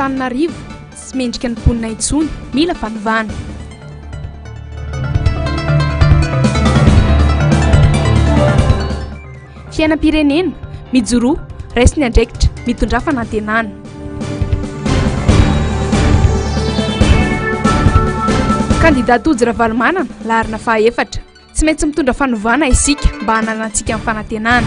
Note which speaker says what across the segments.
Speaker 1: Tanan'Antananarivo, tsy mendrika ny mponina intsony, mila fanovana. Fiainam-pirenena, mijoroa, raiso ny andraikitra, mitondrà fanantenana. Kandida Tojo Ravalomanana, laharana fahaefatra. Tsy maintsy mitondra fanovana isika mba hananantsika ny fanantenana.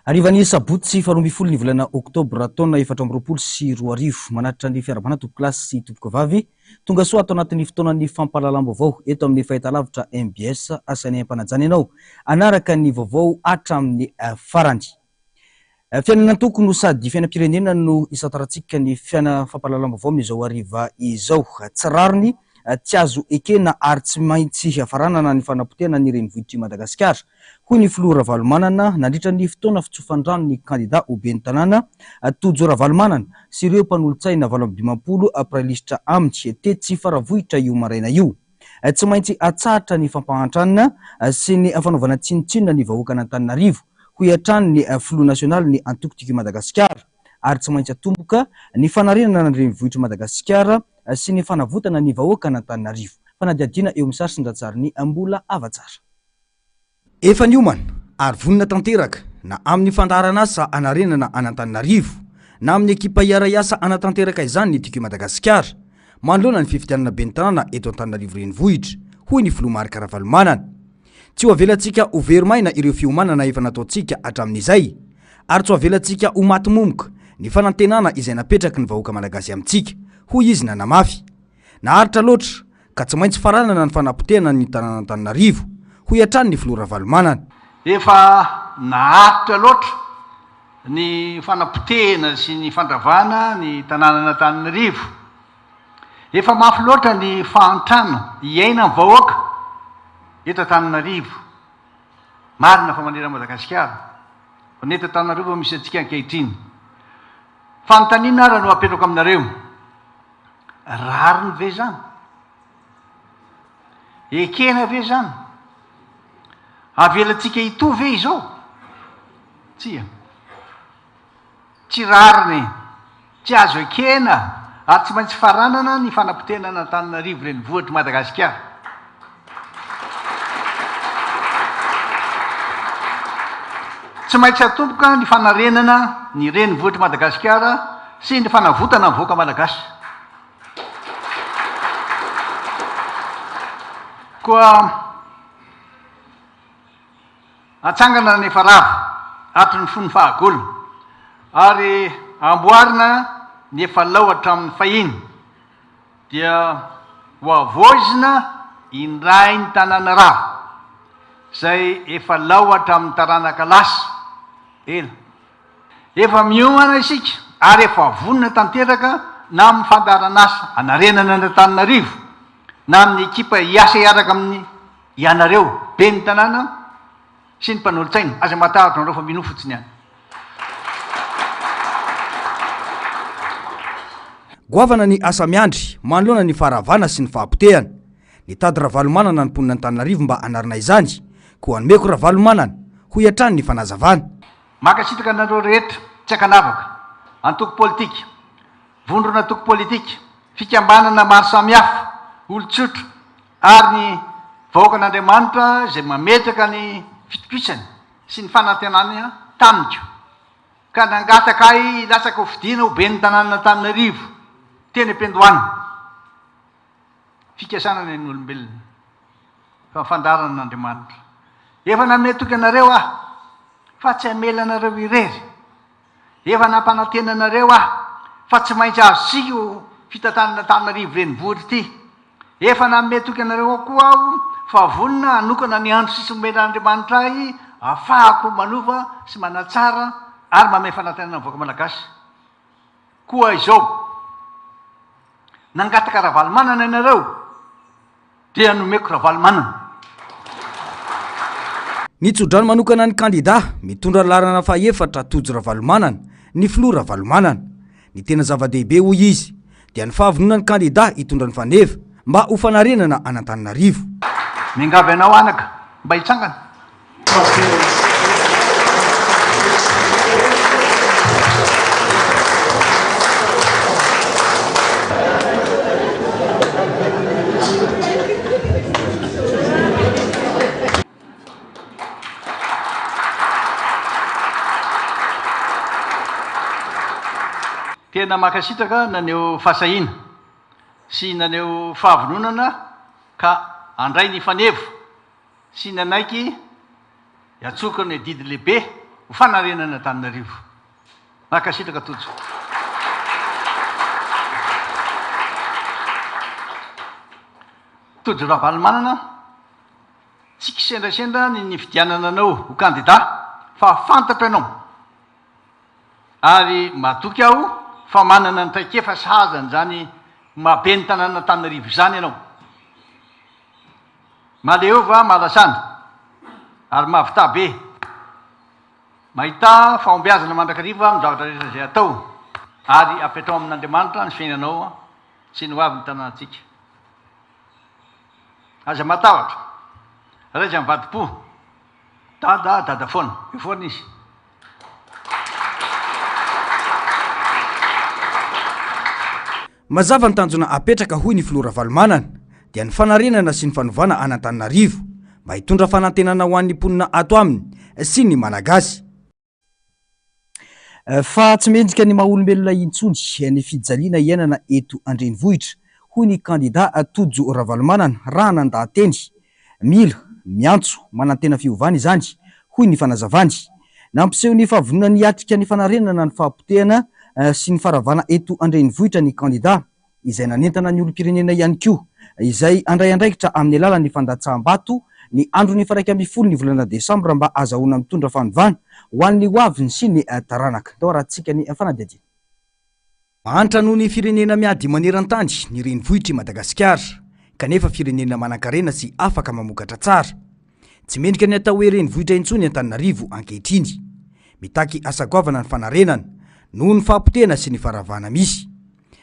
Speaker 2: Harivan'ny sabotsy faharoa ambin'ny folo ny volana oktobra taona 2024. Manatitra ny fiarahabana tompokolahy sy tompokovavy. Tonga soa ato anatin'ny fotoanan'ny fampahalalam-baovao eto amin'ny fahitalavitra mbs. Asainay am-panajana ianao hanaraka ny vaovao hatramin'ny farany. Fiainan'antoko no sady fiainam-pirenena no isantarantsika ny fampahalalam-baovao amin'izao hariva izao. Tsy rariny, tsy azo ekena ary tsy maintsy faranana ny fanapotehana ny renivohitr'i Madagasikara, hoy ny filoha Ravalomanana nandritra ny fotoana fitsofan-drano ny kandida ho ben'ny tanàna, Tojo Ravalomanana, sy ireo mpanolotsaina 58 mpiray lisitra aminy tetsy Faravohitra io maraina io. Tsy maintsy atsahatra ny fampahantrana sy ny fanaovana tsinontsinona ny vahoakan'Antananarivo, hoy hatrany ny filoha nasionalin'ny antoko Tiako i Madagasikara, ary tsy maintsy atomboka ny fanarenana ny renivohitr'i Madagasikara sy ny fanavotana ny vahoakan'Antananarivo. Fanadihadiana eo amin'ny sary sy ny ratsarin'i Mbola Havatsara. Efa niomana ary vonona tanteraka na amin'ny fandaharan'asa hanarenana an'Antananarivo na amin'ny ekipa hiara-hiasa hanatanteraka izany ny Tiako i Madagasikara manoloana ny fifidianana ben'ny tanàna eto Antananarivo Renivohitra, hoy ny filoha Marc Ravalomanana. Tsy ho avelantsika ho very maina ireo fiomanana efa nataontsika hatramin'izay ary tsy ho avelantsika ho maty momoka ny fanantenana izay napetraky ny vahoaka malagasy amintsika, hoy izy nanamafy. Naharitra loatra ka tsy maintsy faranana ny fanapotehana ny tanàn'Antananarivo, hoy hatrany ny filoha Ravalomanana.
Speaker 3: Efa naharitra loatra ny fanapotehana sy ny fandravana ny tanànan'Antananarivo. Efa mafy loatra ny fahantrana iainan'ny vahoaka eto Antananarivo. Marina fa manerana Madagasikara, fa ny eto Antananarivo no misy antsika ankehitriny. Fanontaniana ara no apetrako aminareo. Rariny ve izany? Ekena ve izany? Avelantsika hitohy ve izao? Tsia. Tsy rariny, tsy azo ekena ary tsy maintsy faranana ny fanapotehana an'Antananarivo renivohitr'i Madagasikara. Tsy maintsy atomboka ny fanarenana ny renivohitr'i Madagasikara sy ny fanavotana ny vahoaka malagasy. Koa atsangana ny efa rava hatry ny fony fahagola ary amboarina ny efa lao hatramin'ny fahiny. Dia ho havaozina indray ny tanàna rava, izay efa lao hatramin'ny taranaka lasa ela. Efa miomana isika ary efa vonona tanteraka na amin'ny fandaharan'asa hanarenana an'Antananarivo na amin'ny ekipa hiasa hiaraka amin'ny ianareo ben'ny tanàna sy ny mpanolotsaina. Aza matahotra nareo fa minoa fotsiny ihany.
Speaker 2: Goavana ny asa miandry manoloana ny faharavana sy ny fahapotehana. Nitady Ravalomanana ny mponin'Antananarivo mba hanarina izany, koa nomeko Ravalomanana, hoy hatrany ny fanazavana.
Speaker 3: Mankasitraka anareo rehetra tsy ankanavaka, antoko politika, vondron'antoko politika, fikambanana maro samihafa, olon-tsotra ary ny vahoakan'Andriamanitra izay mametraka ny fitokisany sy ny fanantenany tamiko ka nangataka ahy hilatsaka ho fidiana ho ben'ny tanànan'Antananarivo teny am-piandohana. Fikasana ny an'ny olombelona fa fandaharana an'Andriamanitra. Efa nanome toky anareo aho fa tsy hamela anareo irery. Efa nampanantena anareo aho fa tsy maintsy azontsika io fitantanana Antananarivo renivohitra ity. Efa nanome toky anareo koa aho fa vonona hanokana ny andro sisa omen'Andriamanitra ahy ahafahako manova sy manatsara ary manome fanantenana ny vahoaka malagasy. Koa izao, nangataka Ravalomanana ianareo dia nomeko Ravalomanana.
Speaker 2: Nitso-drano manokana ny kandida mitondra laharana fahaefatra Tojo Ravalomanana ny filoha Ravalomanana. Ny tena zava-dehibe hoy izy dia ny fahavononan'ny kandida hitondra ny faneva mba ho fanarenana an'Antananarivo.
Speaker 3: Miangavy anao anaka mba hitsangana. Tena mankasitraka naneho fahasahiana sy naneho fahavononana ka handray ny fanevo sy nanaiky hiantsoka ny adidy lehibe ho fanarenana Antananarivo. Mankasitraka Tojo. Tojo Ravalomanana, tsy kisendrasendra ny nifidianana anao ho kandida fa fantatro ianao ary matoky aho fa manana ny traikefa sahaza an'izany maha ben'ny tanànan'Antananarivo izany ianao. Mahaleova, mahalasana ary mahavità be. Mahità fahombiazana mandrakariva amin'ny zavatra rehetra izay atao ary apetraho amin'Andriamanitra ny fiainanao sy ny hoavin'ny tanànantsika. Aza matahotra, raiza mivadi-po, Dada, dada foana, eo foana izy.
Speaker 2: Mazava ny tanjona apetraka hoy ny filoha Ravalomanana dia ny fanarenana sy ny fanovana an'Antananarivo mba hitondra fanantenana ho an'ny mponina ato aminy sy ny Malagasy. Fa tsy mendrika ny maha olombelona intsony ny fijaliana iainana eto an-drenivohitra, hoy ny kandida Tojo Ravalomanana raha nandaha-teny. Mila, miantso, manantena fiovana izany, hoy ny fanazavany. Nampiseho ny fahavononany hiatrika ny fanarenana ny fahapotehana sy ny faharavana eto an-drenivohitra ny kandida, izay nanentana ny olom-pirenena ihany koa, izay handray andraikitra amin'ny alalan'ny fandatsaham-bato ny andron'ny faha-11 ny volana desambra mba hahazahoana mitondra fanovana ho an'ny hoaviny sy ny taranaka. Ndao arahantsika ny fanadihadiana. Mahantra noho ny firenena miady maneran-tany ny renivohitr'i Madagasikara, kanefa firenena manankarena sy afaka mamokatra tsara. Tsy mendrika ny atao hoe renivohitra intsony Antananarivo ankehitriny. Mitaky asa goavana ny fanarenana, noho ny fahapotehana sy ny faharavana misy.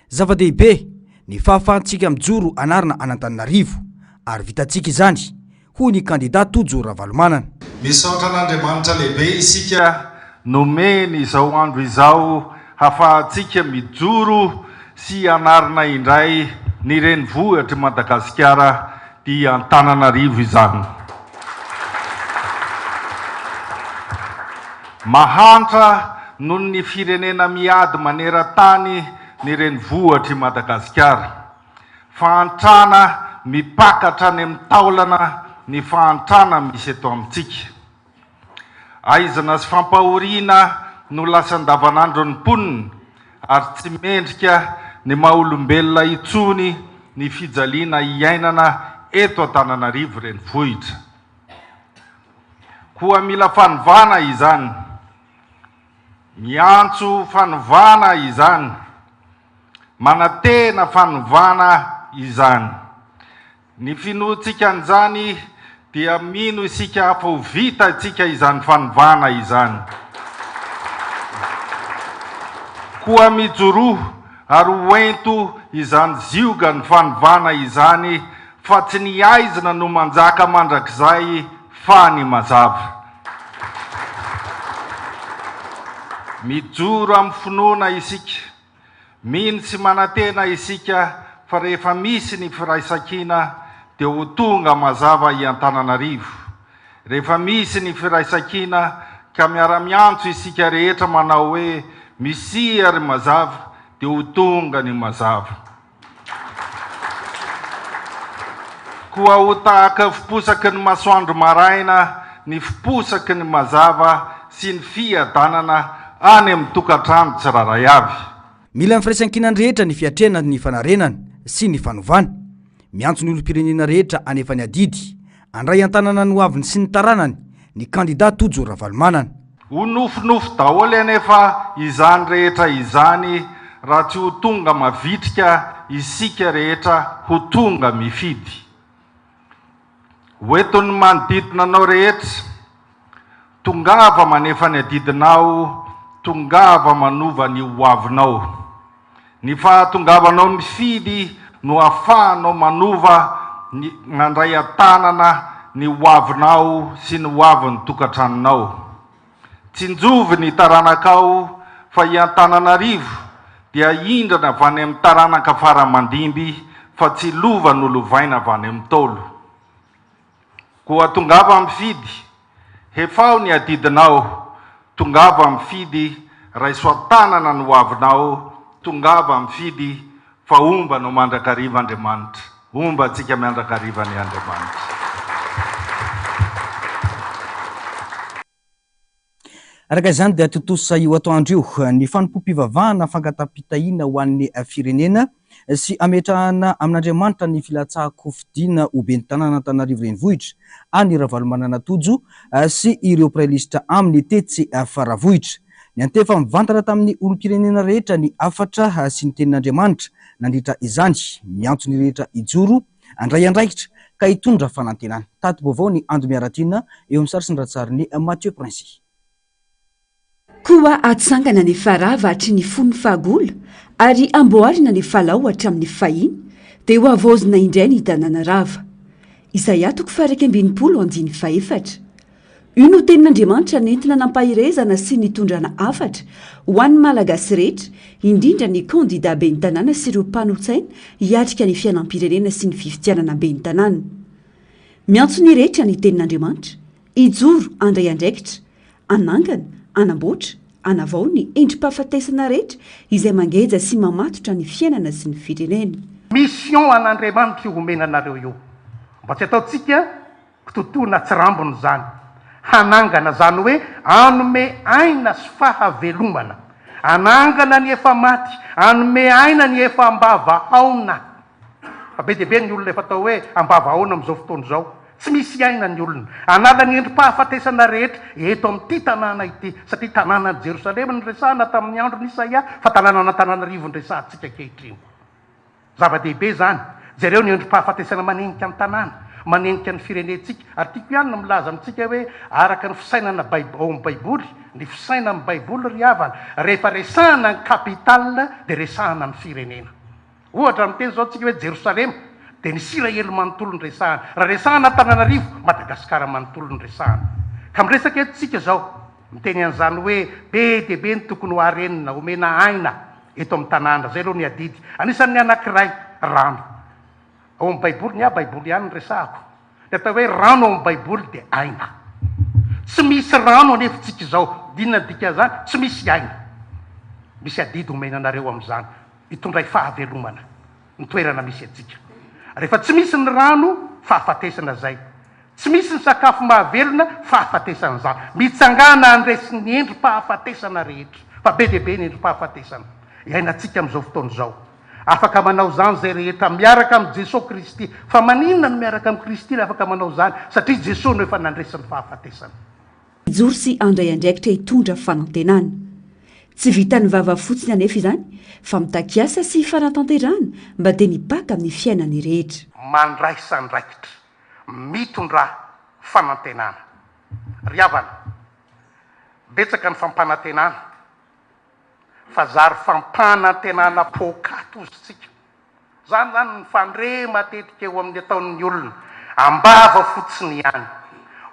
Speaker 2: Zava-dehibe ny fahafahantsika mijoro anarina an'Antananarivo, ary vitantsika izany, hoy ny kandida Tojo Ravalomanana.
Speaker 4: Misaotra an'Andriamanitra lehibe isika nomeny izao andro izao hafahantsika mijoro sy hanarina indray ny renivohitr'i Madagasikara dia Antananarivo izany. Mahantra noho ny firenena miady maneran-tany ny renivohitr'i Madagasikara. Fahantrana mipaka hatrany amin'ny taolana ny fahantrana misy eto amintsika. Aizina sy fampahoriana no lasa andavanandron'ny mponina ary tsy mendrika ny maha olombelona intsony ny fijaliana iainana eto Antananarivo renivohitra. Koa mila fanovana izany. Miantso fanovana izany. Manantena fanovana izany. Ny finoantsika an'izany dia mino isika fa ho vitantsika izany fanovana izany. Koa mijoroa ary ho ento izany ziogan'ny fanovana izany fa tsy ny haizina no manjaka mandrakizay fa ny mazava. Mijoro amin'ny finoana isika. Mino sy manantena isika fa rehefa misy ny firaisankina dia ho tonga mazava i Antananarivo. Rehefa misy ny firaisankina ka miara-miantso isika rehetra manao hoe misia ry mazava dia ho tonga ny mazava. Koa ho tahaka fiposaky ny masoandro maraina ny fiposaky ny mazava sy ny fiadanana any amin'ny tokantrano tsirairay avy.
Speaker 2: Mila ny firaisankinan'ny rehetra ny fiatrehana ny fanarenana sy ny fanovana. Miantso ny olom-pirenena rehetra hanefa ny adidy, handray an-tanana ny hoaviny sy ny taranany ny kandida Tojo Ravalomanana.
Speaker 4: Ho nofinofy daholo anefa izany rehetra izany raha tsy ho tonga mavitrika isika rehetra ho tonga mifidy. Ho eto ny manodidina anao rehetra, tongava manefa ny adidinao, tongava manova ny hoavinao. Ny fahatongavanao mifidy no ahafahanao manova ny mandray an-tanana ny hoavinao sy ny hoavin'ny tokantranonao. Tsinjovy ny taranakao fa i Antananarivo dia hindrana avy any amin'ny taranaka fara mandimby fa tsy lova nolovaina avy any amin'ny Ntaolo. Koa tongava mifidy, hefaho ny adidinao, tongava mifidy, raiso an-tanana ny hoavinao, Tongava mifidy fa homba anao mandrakariva Andriamanitra. Homba antsika miandrakariva anie Andriamanitra.
Speaker 2: Araka izany dia tontosa io atoandro io ny fanompoam-pivavahana fangataham-pitahiana ho an'ny firenena sy hametrahana amin'Andriamanitra ny filatsahan-kofidina ho ben'ny tanàn'Antananarivo Renivohitra any Ravalomanana Tojo sy ireo mpiray lisitra aminy tetsy Faravohitra. Niantefa mivantana tamin'ny olom-pirenena rehetra ny hafatra sy ny tenin'Andriamanitra nandritra izany. Miantso ny rehetra hijoro handray andraikitra ka hitondra fanantenana. Tati-baovao ny Ando Miaratiana eo amin'ny sary sy ny ratsarin'i Mathieu Princy.
Speaker 5: Koa atsangana ny farava hatry ny fony fahagola, ary amboarina ny falao hatramin'ny fahiny, dia hohavaozina indray ny tanàna rava. Isaia toko faha-iraika ambin'ny andininy fahefatra. Io no tenin'Andriamanitra nentina nampaherezana sy nitondrana hafatra ho an'ny Malagasy rehetra, indrindra ny kandida ben'ny tanàna sy ireo mpanolotsaina hiatrika ny fiainam-pirenena sy ny fifidianana ben'ny tanàna. Miantso ny rehetra ny tenin'Andriamanitra, hijoro handray andraikitra, hanangana, hanamboatra, hanavao ny endri-pahafatesana rehetra izay mangeja sy mamatotra ny fiainana sy ny firenena.
Speaker 6: Mission an'Andriamanitra io omena anareo io. Mba tsy ataontsika kitotoana tsirambina izany. Hanangana, izany hoe hanome aina sy fahavelomana. Hanangana ny efa maty, hanome aina ny efa am-bavahaona. Fa be dia be ny olona efa atao hoe am-bavahaona amin'izao fotoana izao. Tsy misy aina ny olona. Hanala ny endri-pahafatesana rehetra eto amin'ity tanàna ity, satria tanànan'i Jerosalema no resahana tamin'ny andron'i Isaia, fa tanànan'Antananarivo no resahantsika ankehitriny. Zava-dehibe izany. Jereo ny endri-pahafatesana manenika ny tanàna, manenika ny firenentsika. Ary tiako ihany ny milaza amintsika hoe araka ny fisainana ao amin'ny Baiboly, ny fisainan'ny Baiboly ry havana, rehefa resahana ny capital dia resahana ny firenena. Ohatra, raha miteny izao tsika hoe Jerosalema, dia ny Isiraely manontolo no resahana. Raha resahana Antananarivo, Madagasikara manontolo no resahana. Ka miresaka eto tsika izao, miteny an'izany hoe be dia be ny tokony ho harenina, homena aina eto amin'ny tanàna. Izay aloha ny adidy. Anisan'ny anankiray, rano. Ao amin'ny Baiboly, ny ahy Baiboly ihany no resahako. Ny atao hoe rano ao amin'ny Baiboly dia aina. Tsy misy rano anefa tsika izao. Inona ny dikan'izany? Tsy misy aina. Misy adidy omena anareo amin'izany. Hitondray fahavelomana ny toerana misy antsika. Rehefa tsy misy ny rano, fahafatesana izay. Tsy misy ny sakafo mahavelona, fahafatesana izany. Mitsangàna handresy ny endri-pahafatesana rehetra, fa be dia be ny endri-pahafatesana iainantsika amin'izao fotoana izao. Afaka manao izany izay rehetra miaraka amin'i Jesoa Kristy. Fa maninona no miaraka amin'i Kristy no afaka manao izany? Satria Jesoa no efa nandresy ny fahafatesana.
Speaker 5: Hijoro sy handray andraikitra hitondra fanantenana. Tsy vitan'ny vava fotsiny anefa izany fa mitaky asa sy fanatanterahana mba teny hipaka amin'ny fiainan'ny rehetra.
Speaker 6: Mandraisa andraikitra, mitondrà fanantenana. Ry havana, betsaka ny fampanantenana fa zary fampanantenana poakaty hozy tsika. Izany izany ny fandre matetika eo amin'ny ataon'ny olona, am-bava fotsiny ihany.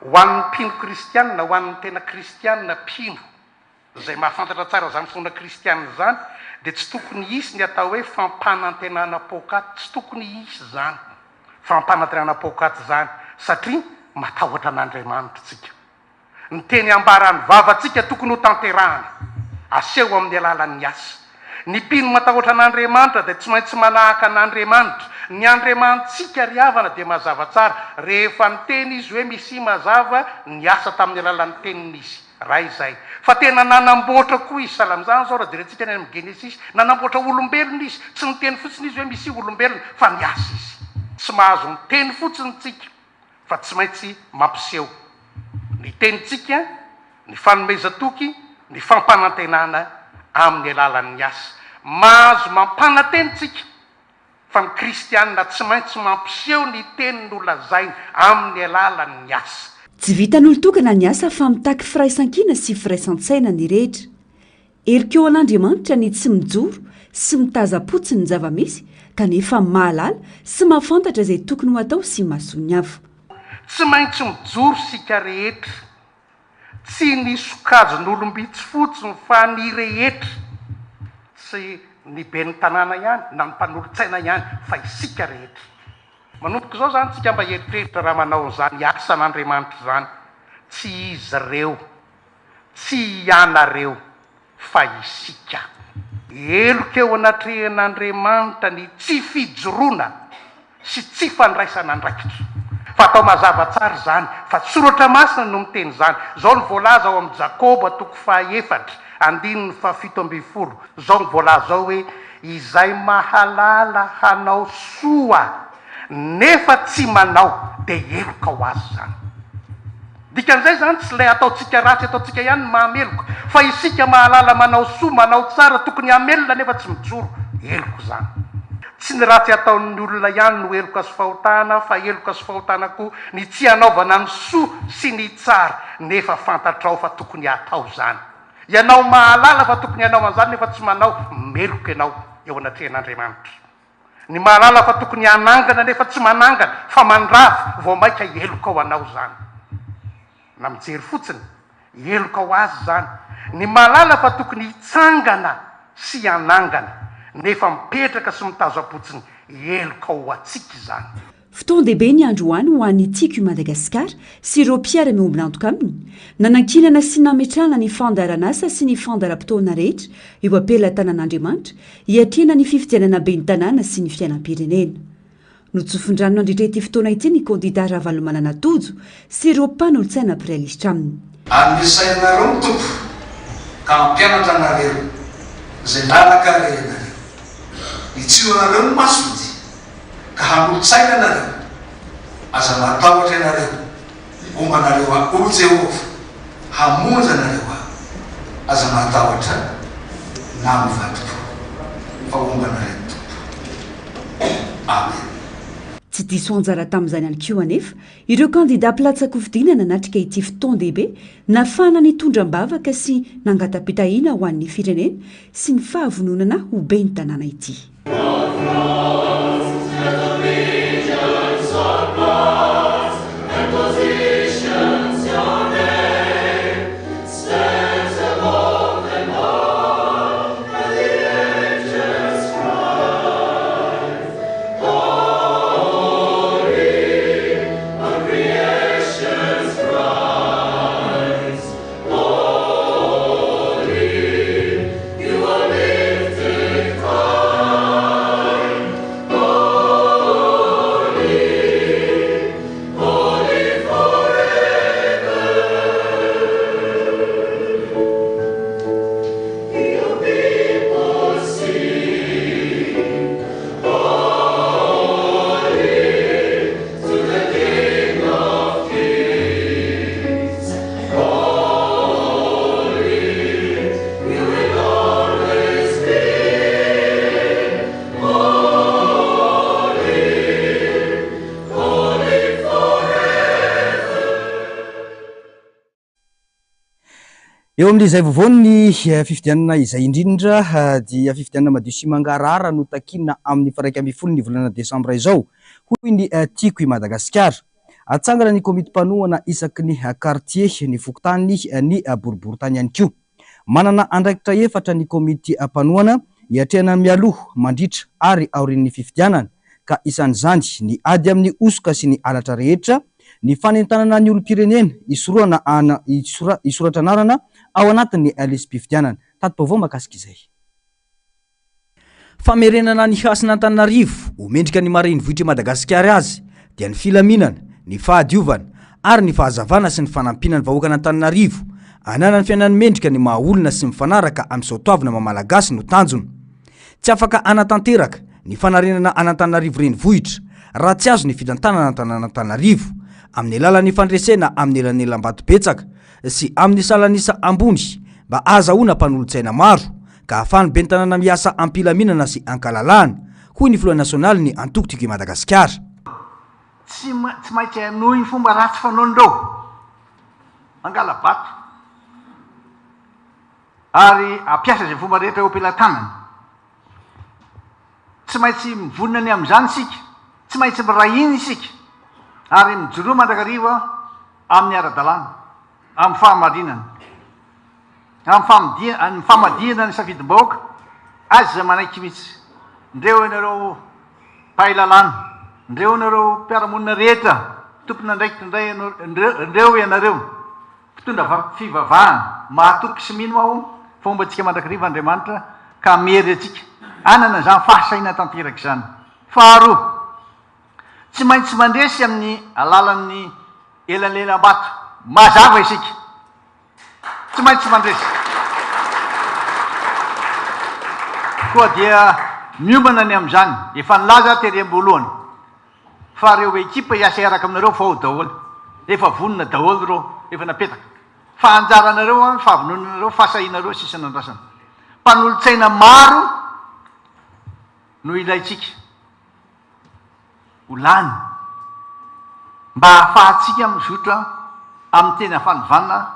Speaker 6: Ho an'ny mpino kristiana, ho an'ny tena kristiana mpino, izay mahafantatra tsara izany finoana kristiana izany, dia tsy tokony hisy ny atao hoe fampanantenana poakaty, tsy tokony hisy izany fampanantenana poakaty izany, satria matahotra an'Andriamanitra isika. Ny teny ambaran'ny vavantsika tokony ho tanterahana, aseho amin'ny alalan'ny asa. Ny mpino matahotra an'Andriamanitra dia tsy maintsy manahaka an'Andriamanitra. Ny Andriamanitsika ry havana dia mazava tsara, rehefa niteny Izy hoe Mesia mazava, niasa tamin'ny alalan'ny teniny Izy. Ray izay. Fa tena nanamboatra koa Izy, sahala amin'izany izao raha jerentsika ny any amin'ny Genesisy, nanamboatra olombelona Izy, tsy niteny fotsiny Izy hoe Mesia olombelona, fa niasa Izy. Tsy mahazo miteny fotsiny tsika. fa tsy maintsy mampiseho ny tenintsika, ny fanomezan-toky, ny fampanantenana amin'ny alalan'ny asa. Mahazo mampanantena isika fa ny kristiana tsy maintsy mampiseho ny teny nolazainy amin'ny alalan'ny asa.
Speaker 5: Tsy vitan'olon-tokana ny asa fa mitaky firaisankina sy firaisan-tsaina ny rehetra. Heloka eo an'Andriamanitra ny tsy mijoro sy mitazam-potsiny ny zava-misy kanefa mahalala sy mahafantatra izay tokony ho atao sy imason'ny hafa.
Speaker 6: Tsy maintsy mijoro isika rehetra, tsy ny sokajin'olom-bitsy fotsiny fa ny rehetra, tsy ny ben'ny tanàna ihany na ny mpanolotsaina ihany fa isika rehetra. Manomboka izao izany isika mba hieritreritra raha manao an'izany asan'Andriamanitra izany, tsy izy ireo. Tsy ianareo fa isika. Heloka eo anatrehan'Andriamanitra ny tsy fijoroana sy tsy fandraisana andraikitra. Fa atao mazava tsara izany, fa Soratra Masina no miteny izany. Izao no voalaza ao amin'ny Jakoba toko fahaefatra, andininy fahafito ambin'ny folo. Izao no voalaza ao hoe, Izay mahalala hanao soa nefa tsy manao dia heloka ho azy izany. Dikan'izay izany tsy ilay ataontsika ratsy ataontsika ihany no mahameloka fa isika mahalala manao soa, manao tsara, tokony hamelona nefa tsy mijoro, heloka izany. Tsy ny ratsy ataon'ny olona ihany no heloka sy fahotana fa heloka sy fahotana koa ny tsy hanaovana ny soa sy ny tsara nefa fantatrao fa tokony hatao izany. Ianao mahalala fa tokony hanao an'izany nefa tsy manao, meloka ianao eo anatrehan'Andriamanitra. Ny mahalala fa tokony hanangana nefa tsy manangana fa mandrava, vao maika heloka ho anao izany. Na mijery fotsiny, heloka ho azy izany. Ny mahalala fa tokony hitsangana sy hanangana nefa mipetraka sy mitazam-potsiny, heloka ho antsika izany.
Speaker 5: Fotoan-dehibe ny androany ho an'ny Tiako i Madagasikara sy ireo mpiara-miombon'antoka aminy, nanankinana sy nametrahana ny fandaharanasa sy ny fandaharam-potoana rehetra eo am-pelatanan'Andriamanitra hiatrehana ny fifidianana ben'ny tanàna sy ny fiainam-pirenena. Notsofin-drano nandritra ity fotoana ity ny kandida Ravalomanana Tojo sy ireo mpanolotsaina mpiray lisitra aminy.
Speaker 7: Hanome saina anareo ny Tompo ka hampianatra anareo izay lalan-karehinareo. Hitsilo anareo ny masony ka hanolo-tsaina anareo. Aza matahotra ianareo, homba anareo Aho, hoy Jehovah, hamonjy anareo Aho. Aza matahotra na mivadi-po, fa homba anareo ny Tompo. Amen.
Speaker 5: Tsy diso anjara tamin'izany ihany koa anefa ireo kandida mpilatsa-kofidina nanatrika ity fotoan-dehibe nahafahana nitondra am-bavaka sy nangata-pitahiana ho an'ny firenena sy ny fahavononana ho ben'ny tanàna ity.
Speaker 2: Eo amin'izay vaovao ny eh, fifidianana izay indrindra eh, dia fifidianana madio sy mangarahara no takiana amin'ny faha 11 ny volana desambra izao, hoy ny eh, Tiako i Madagasikara. Atsangana ny komity mpanohana isaky ny kartie, ny fokontany, ny boriborintany ihany koa. Manana andraikitra efatra ny komity mpanohana hiatrehana mialoha, mandritra ary aorian'ny fifidianana, ka isan'izany ny ady amin'ny hosoka sy ny halatra rehetra, ny fanentanana ny olom-pirenena hisorohana hisoratra anarana ao anatin'ny lisi-pifidianana. Tati-baovao mahakasika izay. Famerenana ny hasin'Antananarivo ho mendrika ny maha renivohitr'i Madagasikara azy dia ny filaminana, ny fahadiovana ary ny fahazavana sy ny fanampiana ny vahoakan'Antananarivo hanana ny fiainany mendrika ny maha olona sy mifanaraka amin'ny soatoavina maha Malagasy no tanjona. Tsy afaka hanatanteraka ny fanarenana an'Antananarivo renivohitra raha tsy azo ny fitantanana ny tanàn'Antananarivo amin'ny alalan'ny fandresena amin'ny elanelam-bato betsaka sy amin'ny salan'isa ambony mba ahazahoana mpanolotsaina maro ka ahafahan'ny ben'ny tanàna miasa am-pilaminana sy an-kalalahana, hoy ny filoha nasionalin'ny antoko Tiako i Madagasikara.
Speaker 3: Tsy tsy maintsy hanohy ny fomba ratsy fanaon'ireo mangala-bato ary hampiasa izay fomba rehetra eo am-pelatanany. Tsy maintsy mivonona ny amin'izany isika, tsy maintsy miray hina isika ary mijoroa mandrakariva amin'ny ara-dalàna, amin'ny fahamarinana. Amin'ny famodia, ny famadihana ny safidim-bahoaka, aza manaiky mihitsy. Ndreo ianareo mpahay lalàna, ndreo ianareo mpiara-monina rehetra, tompon'andraikitra indray ianao, ndreo ianareo mpitondra fivavahana, mahatoky sy mino aho fa homba antsika mandrakariva Andriamanitra. Ka hamery antsika hanana izany fahasahiana tanteraka izany. Faharoa, tsy maintsy mandresy amin'ny alalan'ny elanelam-bato mazava isika. Tsy maintsy mandresy. Koa dia miomana ny amin'izany. Efa nilaza aho tery am-boalohany fa ireo ekipa hiasa hiaraka aminareo fa ao daholo. Efa vonona daholo ireo, efa napetaka. Fa anjaranareo ny fahavononanareo, fahasahianareo sisa nandrasana. Mpanolotsaina maro no ilaintsika ho lany mba hahafahantsika mizotra amin'ny tena fanovana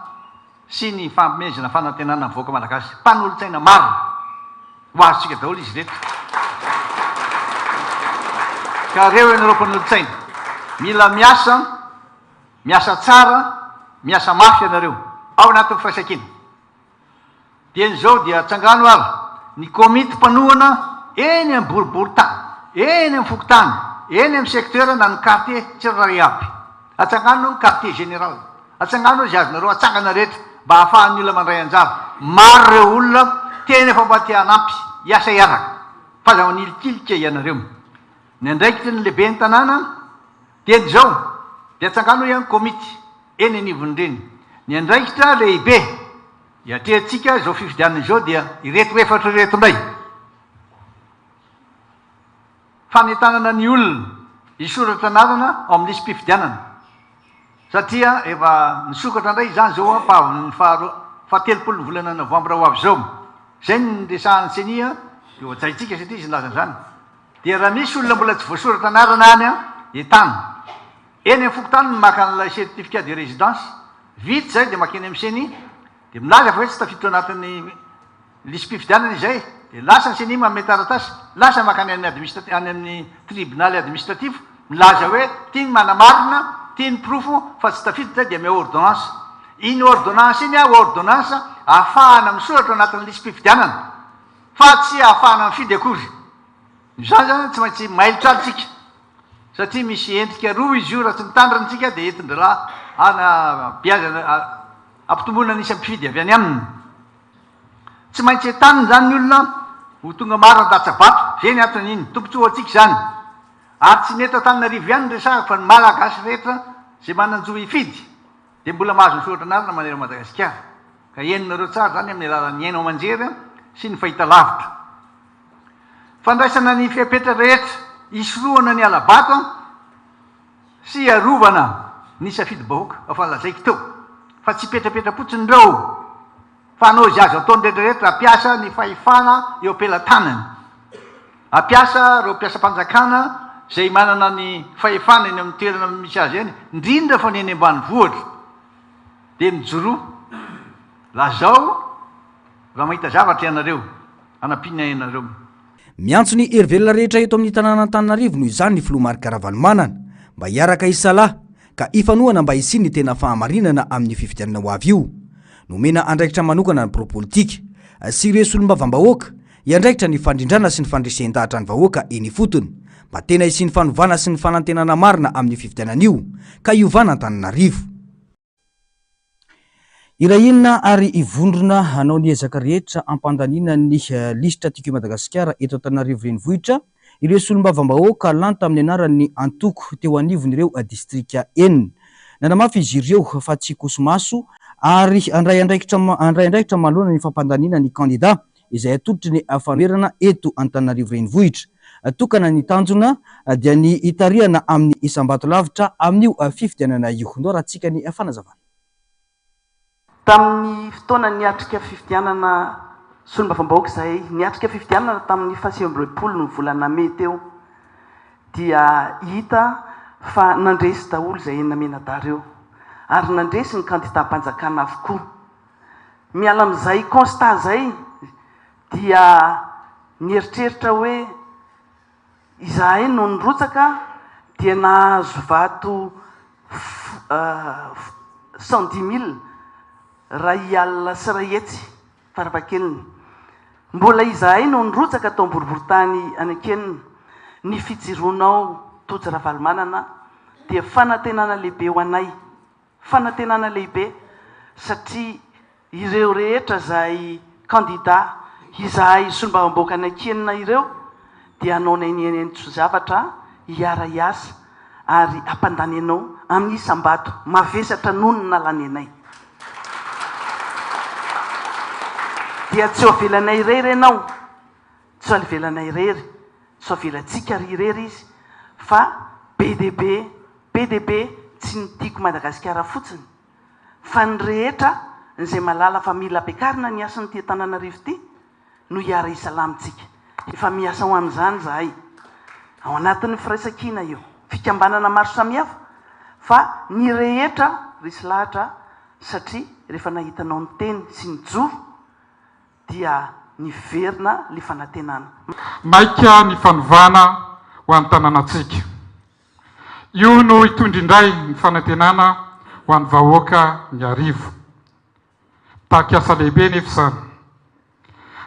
Speaker 3: sy ny fanomezana fanantenana ny vahoaka malagasy. Mpanolotsaina maro ho azontsika daholo izy ireto. Ka reo ianareo mpanolotsaina, mila miasa, miasa tsara, miasa mafy ianareo ao anatin'ny firaisankina. Dieny izao dia atsangano ary ny komity mpanohana eny amin'ny boriborintany, eny amin'ny fokontany, eny amin'ny secteur na ny quartier tsirairay avy. Atsangano ny quartier général. Atsangano izay azonareo atsangana rehetra mba ahafahan'ny olona mandray anjara. Maro ireo olona tena efa mba te hanampy, hiasa hiaraka. Fa aza manilikilika ianareo. Ny andraikitry ny lehiben'ny tanàna dieny izao dia atsangano ihany komity eny anivon'ireny. Ny andraikitra lehibe iatrehantsika izao fifidianana izao dia ireto efatra ireto indray, Fanentanana ny olona hisoratra anarana ao amin'ny lisi-pifidianana, satria efa nisokatra indray izany izao faha fahatelopolo ny volana novambra ho avy izao. Izay no niresahan'ny Ceni dia hohajaintsika satria izy nilaza an'izany. Dia raha misy olona mbola tsy voasoratra anarana any, entano. Eny amin'ny fokontany no maka an'ilay certificat de résidence, vita izay dia makeny amin'ny ceni, dia milaza fa hoe tsy tafiditra ao anatin'ny lisi-pifidianana izay, dia lasa ny ceni manome taratasy, lasa makany amin'ny administrat- any amin'ny tribonaly administratif, milaza hoe ity ny manamarina, ity ny porofo fa tsy tafiditra dia omeo ordonnance. Iny ordonnance iny an, ordonnance ahafahana misoratra ao anatin'ny lisi-pifidianana, fa tsy ahafahana mifidy akory. Izany zany tsy maintsy mailo tsara isika. Satria misy endrika roa izy io, raha tsy mitandrina isika dia entin-drahalahy hanabeazana, hampitomboana ny isan'ny mpifidy avy any aminy. Tsy maintsy entanina izany ny olona ho tonga maro handatsa-bato, izay ny anton'iny, tombontsoa ho antsika izany. Ary tsy ny eto Antananarivo ihany no resahako fa ny Malagasy rehetra izay manan-jo hifidy dia mbola mahazo misoratra anarana manerana Madagasikara. Ka henonareo tsara izany amin'ny alalan'ny haino aman-jery sy ny fahitalavitra. Fandraisana ny fepetra rehetra hisorohana ny hala-bato sy hiarovana ny safidim-bahoaka, efa lazaiko teo fa tsy hipetrapetra-potsiny ireo fa hanao izay azo ataony rehetra rehetra hampiasa ny fahefana eo am-pelatanany, hampiasa ireo mpiasam-panjakana izay manana ny fahefana eny amin'ny toerana misy azy eny, indrindra fa ny eny ambanivohitra dia mijoroa, lazao raha mahita zavatra ianareo. Hanampiana ianareo.
Speaker 2: Miantso ny hery velona rehetra eto amin'ny tanànan'Antananarivo noho izany ny filoha Marc Ravalomanana mba hiaraka hisalahy ka hifanohana mba hisian'ny tena fahamarinana amin'io fifidianana ho avy io. Nomena andraikitra manokana ny birao politika sy ireo solombavambahoaka hiandraikitra ny fandrindrana sy ny fandresen-dahatra ny vahoaka eny ifotony mba tena hisian'ny fanovana sy ny fanantenana marina amin'io fifidianana io ka hiovana Antananarivo. Irahina ary hivondrona hanao ny ezaka rehetra hampandaniana ny lisitra Tiako i Madagasikara eto Antananarivo Renivohitra ireo solombavambahoaka lany tamin'ny anaran'ny antoko teo anivon'ireo distrika enina. Nanamafy izy ireo fa tsy hikoso-maso ary handray andraikitra handray andraikitra manoloana ny fampandaniana ny kandida izay atolotry ny fanoherana eto Antananarivo Renivohitra. Tokana ny tanjona dia ny hitarihana amin'ny isam-bato lavitra amin'io fifidianana io. Ndao arahantsika ny fanazavana.
Speaker 8: Tamin'ny fotoana niatrika fifidianana solombavambahoaka izahay, niatrika fifidianana tamin'ny faha 29 ny volana mey teo, dia hita fa nandresy daholo izay enina mianadahy ireo, ary nandresy ny kandidam-panjakana avokoa. Miala amin'izay constat izay dia nieritreritra hoe izahay no nirotsaka dia nahazo vato 110 mille iray alina sy iray hetsy farafahakeliny. Mbola izahay no nirotsaka tao Boriborintany any Ankenina. Ny fijiroanao Tojo Ravalomanana dia fanantenana lehibe ho anay. Fanantenana lehibe satria ireo rehetra izay kandida. Izahay solombavambahoaka anankienina ireo dia hanao n'ainiain'antso zavatra hiara-hiasa ary hampandany anao amin'ny isam-bato mavesatra noho ny nalany anay. Dia tsy ho avelanay irery ianao, tsy ho avelanay irery, tsy ho avelantsika ry irery izy fa be dia be, be dia be, tsy ny Tiako Madagasikara fotsiny fa ny rehetra izay mahalala fa mila ampiakarina ny hasin'ity Antananarivo ity no hiara-hisalamintsika. Efa miasa ho amin'izany izahay. Ao anatin'ny firaisankina io. Fikambanana maro samihafa fa ny rehetra resy lahatra satria rehefa nahita anao niteny sy nijoro dia niverina le fanantenana.
Speaker 9: Maika ny fanovana ho an'ny tanànantsika. Io no hitondra indray ny fanantenana ho an'ny vahoaka ny Iarivo. Mitaky asa lehibe anefa izany.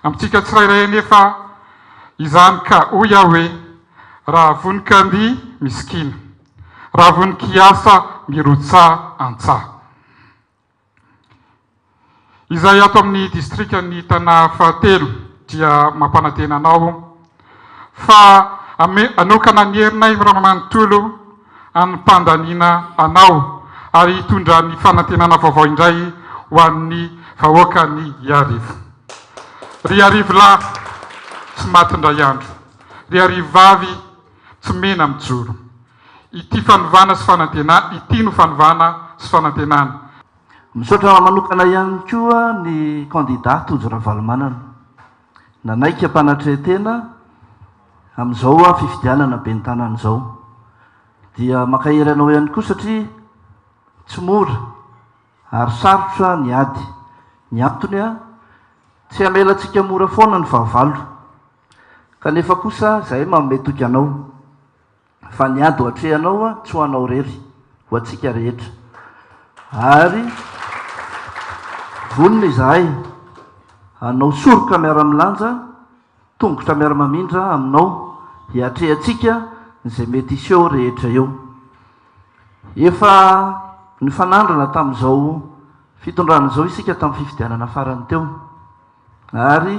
Speaker 9: Amintsika tsirairay anefa izany ka hoy aho hoe raha vonon-kandihy misikina, raha vonon-kiasa mirotsaha an-tsaha. Izay ato amin'ny distrikan'ny Tana fahatelo dia mampanantena anao fa hanokana ny herinay manontolo hanam-pandaniana anao ary hitondra ny fanantenana vaovao indray ho an'ny vahoakan'i Iarivo. Ry Iarivo lahy tsy maty indray andro, ry Iarivo vavy tsy mena mijoro. Ity fanovana sy fanantenana ity no fanovana sy fanantenana.
Speaker 10: Misaotra manokana ihany koa ny kandida Tojo Ravalomanana nanaiky hampanatrehan-tena amin'izao fifidianana ben'ny tanàna izao. Dia mankahery anao ihany koa satria tsy mora ary sarotra ny ady. Ny antony, tsy hamela antsika mora foana ny fahavalo. Kanefa kosa izahay manome toky anao. Fa ny ady ho atrehanao tsy ho anao irery, ho antsika rehetra. Ary vonona izahay hanao soroka miara-milanja, tongotra miara-mamindra aminao hiatrehantsika izay mety hiseho rehetra eo. Efa nifanandrina tamin'izao fitondrana izao isika tamin'ny fifidianana farany teo. Ary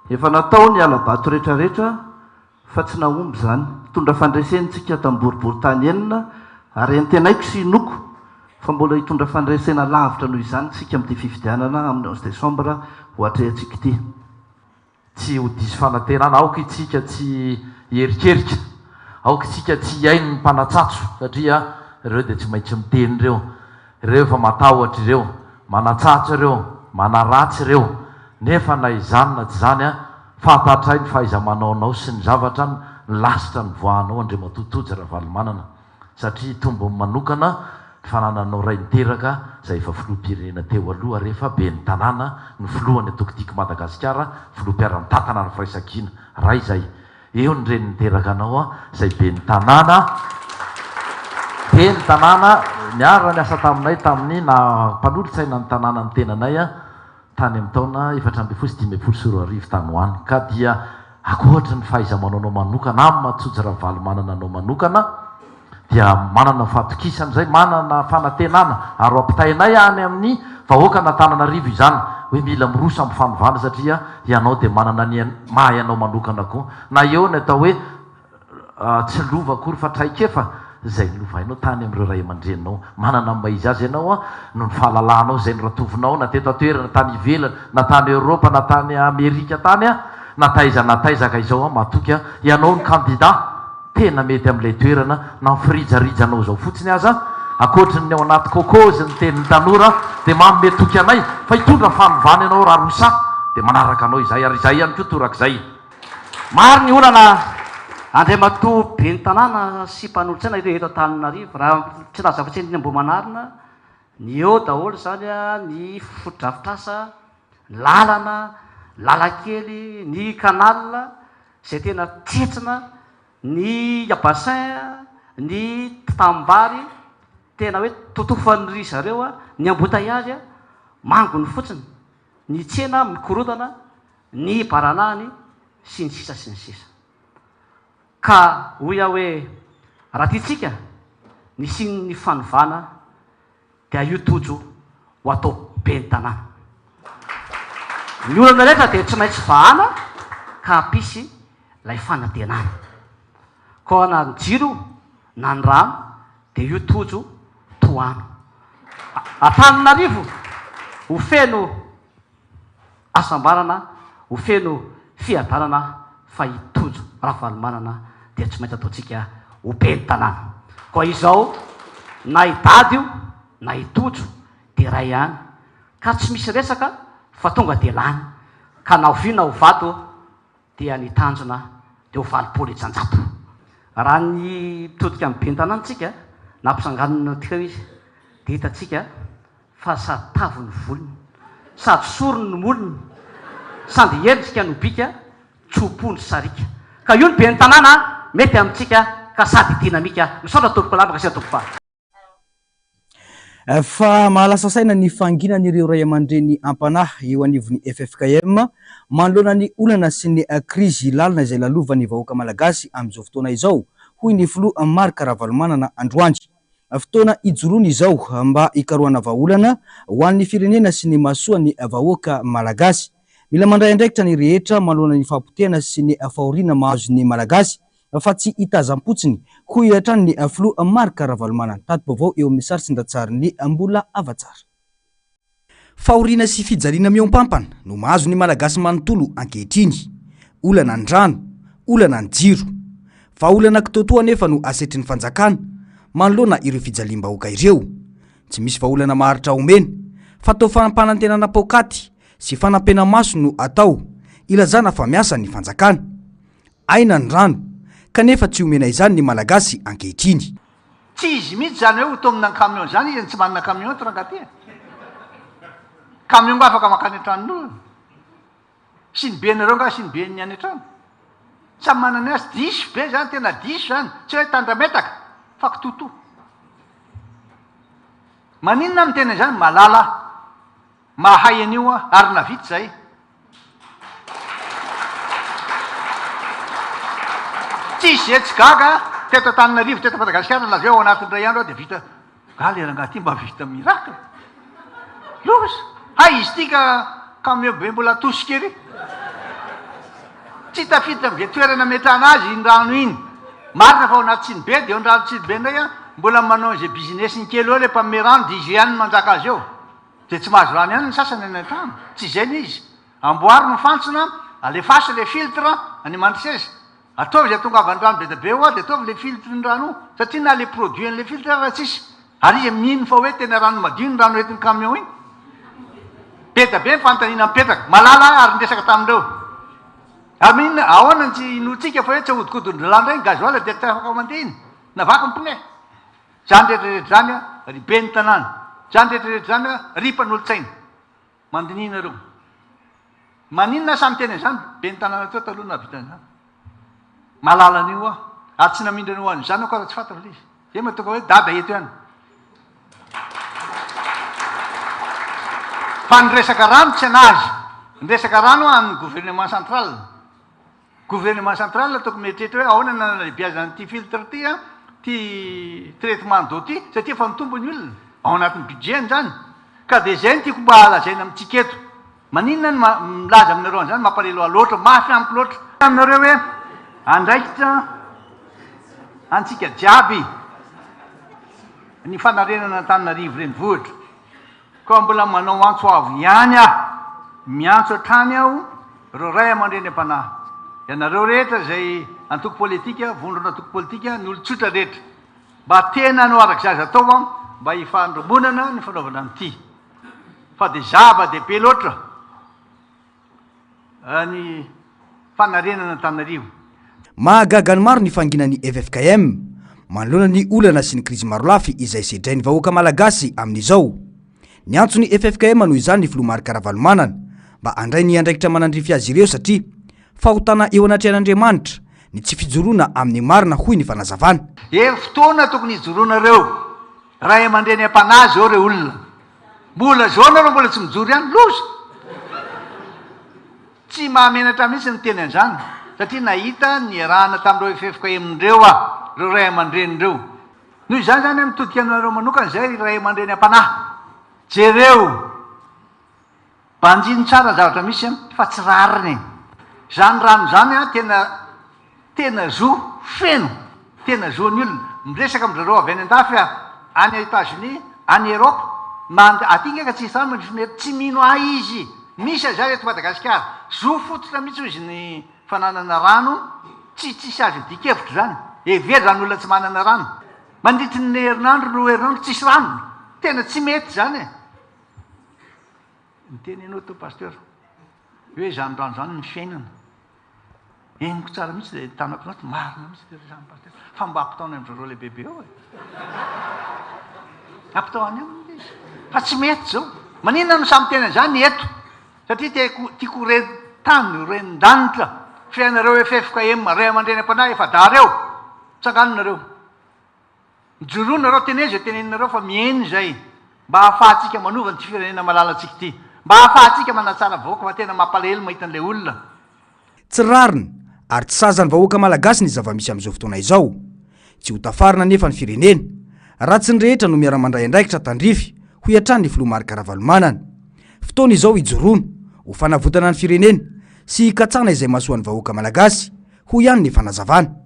Speaker 10: efa natao ny hala-bato rehetrarehetra Fa tsy nahomby izany. Nitondra fandresena isika tamin'ny boriborintany enina ary antenaiko sy inoako fa mbola hitondra fandresena lavitra noho izany isika amin'ity fifidianana amin'ny onze décembre ho atrehantsika ity.
Speaker 11: Tsy ho diso fanantenana, aoka isika tsy hiherikerika, aoka isika tsy hihaino ny mpanatsatso satria ireo dia tsy maintsy miteny ireo. Ireo efa matahotra ireo, manatsatso ireo, manaratsy ireo, nefa na izany na tsy izany an, fantatray ny fahaiza-manaonao sy ny zavatra ny lasitra nivoahanao Andriamatoa Tojo Ravalomanana, satria tombony manokana ny fanananao ray niteraka izay efa filoham-pirenena teo aloha ary efa ben'ny tanàna no filohan'ny antoko Tiako Madagasikara, filoha mpiara-mitantana ny firaisankina, ray izay. Eo ny reny niteraka anao an, izay ben'ny tanàna, ben'ny tanàna niara niasa taminay tamin'ny naha mpanolotsaina ny tanàna ny tenanay an, tany amin'ny taona 2014 tany ho any. Ka dia ankoatry ny fahaiza-manaonao manokana, amin'ny maha Tsojo Ravalomanana anao manokana, dia manana fahatokisana izay, manana fanantenana ary ho ampitainay any amin'ny vahoakan'Antananarivo izany hoe mila miroso amin'ny fanovana satria ianao dia manana ny maha ianao manokana koa na eo ny atao hoe tsy lova akory fa traikefa izay nolovainao tany amin'ireo ray aman-dreninao. Manana ny maha izy azy ianao noho ny fahalalanao izay noratovinao na teto an-toerana, tany ivelany, na tany Eoropa, na tany Amerika tany, na taiza na taiza ka izao aho matoky ianao no kandida. Tena mety amin'ilay toerana na ny firijarijanao izao fotsiny aza, ankoatry ny ao anaty coco-zy ny tenin'ny tanora dia manome toky anay fa hitondra fanovana ianao raha roa saha dia manaraka anao izahay ary izahay ihany koa torak'izay.
Speaker 12: Maro ny olana Andriamatoa Ben'ny tanàna sy mpanolotsaina ireo eto Antananarivo. Raha tsy hilaza afa-tsy ny Ambohimanarina, ny eo daholo izany ny fotodrafitrasa, ny lalana, ny lalan-kely, ny canal, izay tena tsentsina ny bassin, ny tanimbary, tena hoe totofan'ny ry zareo ny embouteillage, mangony fotsiny, ny tsena mikorontana, ny baranahiny, sy ny sisa sy ny sisa. Ka hoy aho hoe raha tiantsika ny hisian'ny fanovana dia io Tojo ho atao ben'ny tanàna. Ny olana rehetra dia tsy maintsy vahana ka hampisy ilay fanantenana. Koa na ny jiro io na ny rano dia io tojo tohano. Antananarivo ho feno hasambarana, ho feno fiadanana fa i Tojo Ravalomanana dia tsy maintsy ataontsika ho ben'ny tanàna. Koa izao na i Dada io na i Tojo dia iray ihany ka tsy misy resaka fa tonga dia lany ka na oviana ho vato dia ny tanjona dia ho 80 isanjato. Raha ny mitodika amin'ny ben'ny tanàna tsika, nampisanganina teo izy dia hitantsika fa sady tavy ny volony, sady sorony ny molony, sandy endrika no bika, tso-po ny sariaka. Ka io ny ben'ny tanàna mety amintsika ka sady dynamique. Misaotra tompokolahy, mankasitraka tompokovavy.
Speaker 2: Fa mahalasa saina ny fanginan'ireo ray aman-dreny am-panahy eo anivon'ny ffkm manoloana ny olana sy ny krizy lalina izay lalovan'ny vahoaka malagasy amin'izao fotoana izao, hoy ny filoha Marc Ravalomanana androany. Fotoana ijoroana izao mba hikarohana vahaolana ho an'ny firenena sy ny mahasoa ny vahoaka malagasy. Mila mandray andraikitra ny rehetra manoloana ny fahapotehana sy ny fahoriana mahazo ny malagasy fa tsy hitazam-potsiny, hoy hatrany ny filoha Marc Ravalomanana. Tati-baovao eo amin'ny sary sy ny ratsarin'i Mbola Havatsara. Fahoriana sy fijaliana mihoampampana no mahazo ny Malagasy manontolo ankehitriny. Olana ny rano, olana ny jiro. Vahaolana kitoatoa anefa no asetrin'ny fanjakana manoloana ireo fijaliam-bahoaka ireo. Tsy misy vahaolana maharitra omena fa toa fampanantenana paokaty sy fanampena-maso no atao ilazana fa miasa ny fanjakana. Aina ny rano, kanefa tsy omena izany ny Malagasy ankehitriny.
Speaker 3: Tsy izy mihitsy izany hoe ho taomina ny camion izany izy tsy manana camion eto rangahy ty e! Camion nga afaka mankany an-tranon'olona? Sinibenareo nga siniben'ny any an-trano? Samy manana ny azy, diso be zany, tena diso zany, tsy hoe tandrametaka fa kitoatoa. Maninona aho miteny an'izany? Malala aho. Mahay an'io aho ary navita izay. Tsisy izay tsy gaga teto Antananarivo, teto Madagasikara, na avy eo ao anatin'ny iray andro aho dia vita. Nga le rangahy ty mba vita miracle. Loza! Hay izy ity ka camion be mbola atosika ery. Tsy tafiditra amin'izay toerana ametrahana azy iny rano iny. Marina fa ao anaty sinibe dia eo ny rano sinibe indray an, mbola manao an'izay business-ny kely eo ilay mpanome rano dia izy ihany no manjaka azy eo. Dia tsy mahazo rano ihany ny sasany any an-trano. Tsy izay ny izy. Amboary ny fantsona, alefaso ilay filtre any Mandroseza. Ataovy izay hahatongavan'ny rano be dia be eo dia ataovy ilay filtre ny rano io. Satria na ilay produit an'ilay filtre ara tsisy. Ary iza mino fa hoe tena rano madio iny rano entin'ny camion iny? Be dia be ny fanontaniana mipetraka. Malala ahy ary niresaka tamin'ireo. Ary maninona, ahoana no tsy inoantsika fa hoe tsy ahodikodin-dralahy indray ny gasoil dia tsy afaka mandeha iny? Na vaky ny pneu. Izany rehetra rehetra izany ry ben'ny tanàna, izany rehetra rehetra izany ry mpanolotsaina. Mandiniha nareo. Maninona aho sahy miteny an'izany? Ben'ny tanàna teo taloha nahavita an'izany. Mahalala an'io aho. Ary tsy namindra an'io ho an'ny zanako aho raha tsy fantako ilay izy. Izay mahatonga hoe dada eto ihany. Fa ny resaka rano tsy an'azy. Ny resaka rano an'ny gouvernement central. Gouvernement central tokony mieritreritra hoe ahoana ny nanalebiazana an'ity filtre ity an, ity traitement d'eau ity, satria efa mitombo ny olona, ao anatin'ny budget-ny izany. Ka dia izay no tiako mba lazaina amintsika eto. Maninona no milaza aminareo an'izany, mampalahelo ahy loatra, mafy amiko loatra. Aminareo hoe andraikitra antsika jiaby ny fanarenana Antananarivo renivohitra. Koa mbola manao antso avo ihany aho, miantso hatrany aho ireo ray aman-dreny am-panahy, ianareo rehetra izay antoko politika, vondron'antoko politika, ny olon-tsotra rehetra, mba tena hanao araka izay azo atao mba hifandrombonana ny fanaovana an'ity, fa dia zava-dehibe loatra. Ny fanarenana Antananarivo.
Speaker 2: Mahagaga ny maro ny fanginan'ny ffkm manoloana ny olana sy ny krizy marolafy izay sedrain'ny vahoaka malagasy amin'izao. Niantso ny ffkm noho izany ny filoha Marc Ravalomanana mba handray ny andraikitra manandrify azy ireo satria fahotana eo anatrehan'Andriamanitra ny tsy fijoroana amin'ny marina hoy ny fanazavana.
Speaker 3: Eo fotoana tokony hijoroanareo Ray aman-dreny am-panahy zao re olona. Mbola zao nareo mbola tsy mijoro ihany, loza! Tsy mahamenatra mihitsy ny miteny an'izany, satria nahita niarahana tamin'ireo ffkm ireo aho, ireo ray aman-dreny ireo. Noho izany izany aho mitodika aminareo manokana izay ry ray aman-dreny am-panahy. Jereo! Banjino tsara ny zavatra misy fa tsy rariny e! Izany rano izany an tena tena zo feno, tena zo an'ny olona. Miresaka amin-dry zareo avy any an-dafy aho, any Etats-Unis, any Europe, mand- aty nge ka tsisy rano mandritry ny tsy mino ahy izy. Misy an'izany eto Madagasikara. Zo fototra mihitsy hoy izy ny fananana rano, tsy tsisy azo idian-kevitra izany. Hevero izany olona tsy manana rano. Mandritry ny herinandro, roa herinandro tsisy rano. Tena tsy mety izany e! Niteny ianao teo Pasteur hoe izany rano izany ny fiainana. Henoko tsara mihitsy ilay tanako anaty, marina mihitsy ilay resahan'i Pasteur. Fa mba ampitao any amin-dry zareo lehibebe eo e. Ampitao any aminy ilay izy. Fa tsy mety izao. Maninona no samy miteny an'izany eto? Satria tiako tiako ho ren-tany, ho ren-danitra. Fa ianareo ffkm, ray aman-dreny am-panahy efa-dahy ireo, tsangano nareo. Mijoroa nareo, teneno izay teneninareo fa mihaino izay mba ahafahantsika manova an'ity firenena malalantsika ity. Mba ahafahantsika manatsara vahoaka fa tena mampalahelo mahita an'ilay olona.
Speaker 2: Tsy rariny ary tsy sazan'ny vahoaka malagasy ny zava-misy amin'izao fotoana izao. Tsy ho tafarina anefa ny firenena raha tsy ny rehetra no miara-mandray andraikitra tandrify, hoy hatrany ny filoha Marc Ravalomanana. Fotoana izao hijoroana ho fanavotana ny firenena sy hikatsahana izay mahasoa ny vahoaka malagasy, hoy ihany ny fanazavana.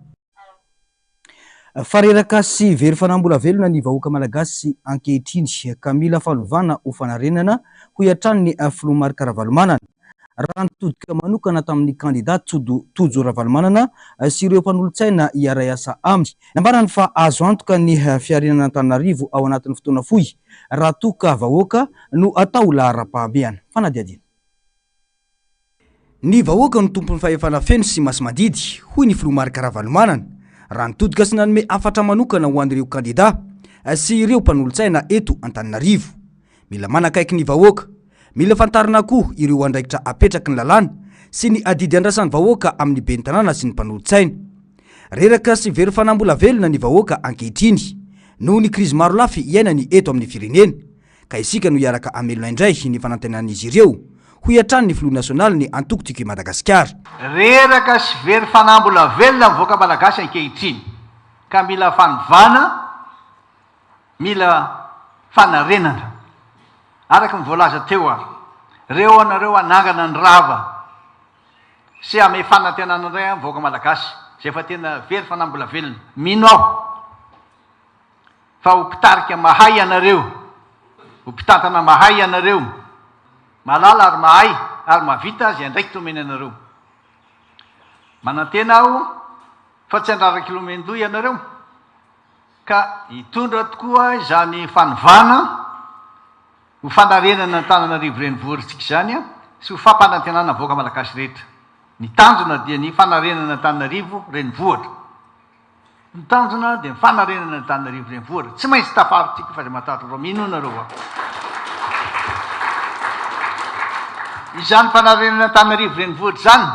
Speaker 2: Fa reraka sy very fanahy mbola velona ny vahoaka malagasy ankehitriny ka mila fanovana ho fanarenana, hoy hatrany ny filoha Marc Ravalomanana, raha nitodika manokana tamin'ny kandida Tojo Ravalomanana sy ireo mpanolotsaina hiara-hiasa aminy. Nambarany fa azo antoka ny fiarenana Antananarivo ao anatin'ny fotoana fohy raha toa ka vahoaka no atao laharam-pahamehana. Fanadihadiana. Ny vahoaka no tompon'ny fahefana feno sy masi-mandidy, hoy ny filoha Marc Ravalomanana, raha nitodika sy nanome hafatra manokana ho an'ireo kandida sy ireo mpanolotsaina eto Antananarivo. Mila manakaiky ny vahoaka. Mila fantarina koa ireo andraikitra apetraky ny lalàna sy ny adidy andrasan'ny vahoaka amin'ny ben'ny tanàna sy ny mpanolotsaina. Reraka sy very fanahy mbola velona ny vahoaka ankehitriny noho ny krizy marolafy iainany eto amin'ny firenena. ka isika no hiaraka hamelona indray ny fanantenan'izy ireo, hoy hatrany ny filoha nasionalin'ny antoko Tiako i Madagasikara.
Speaker 3: Reraka sy very fanahy mbola velona ny vahoaka malagasy ankehitriny ka mila fanovana, mila fanarenana. Araka ny voalaza teo ary, reo anareo hanangana ny rava sy hamehy fanantenana indray ny vahoaka malagasy izay efa tena very fanahy mbola velona. Mino aho. Fa ho mpitarika mahay ianareo, ho mpitantana mahay ianareo, mahalala ary mahay ary mahavita izay andraikitra omeny anareo. Manantena aho fa tsy handrara-kilomendoha ianareo, ka hitondra tokoa izany fanovana ho fanarenana Antananarivo renivohiritsika izany sy ho fampanantenana ny vahoaka malagasy rehetra. Ny tanjona dia ny fanarenana Antananarivo renivohitra. Ny tanjona dia ny fanarenana Antananarivo renivohitra. Tsy maintsy tafarotsika fa aza matahotra fa minoa nareo aho. Izany fanarenana Antananarivo renivohitra izany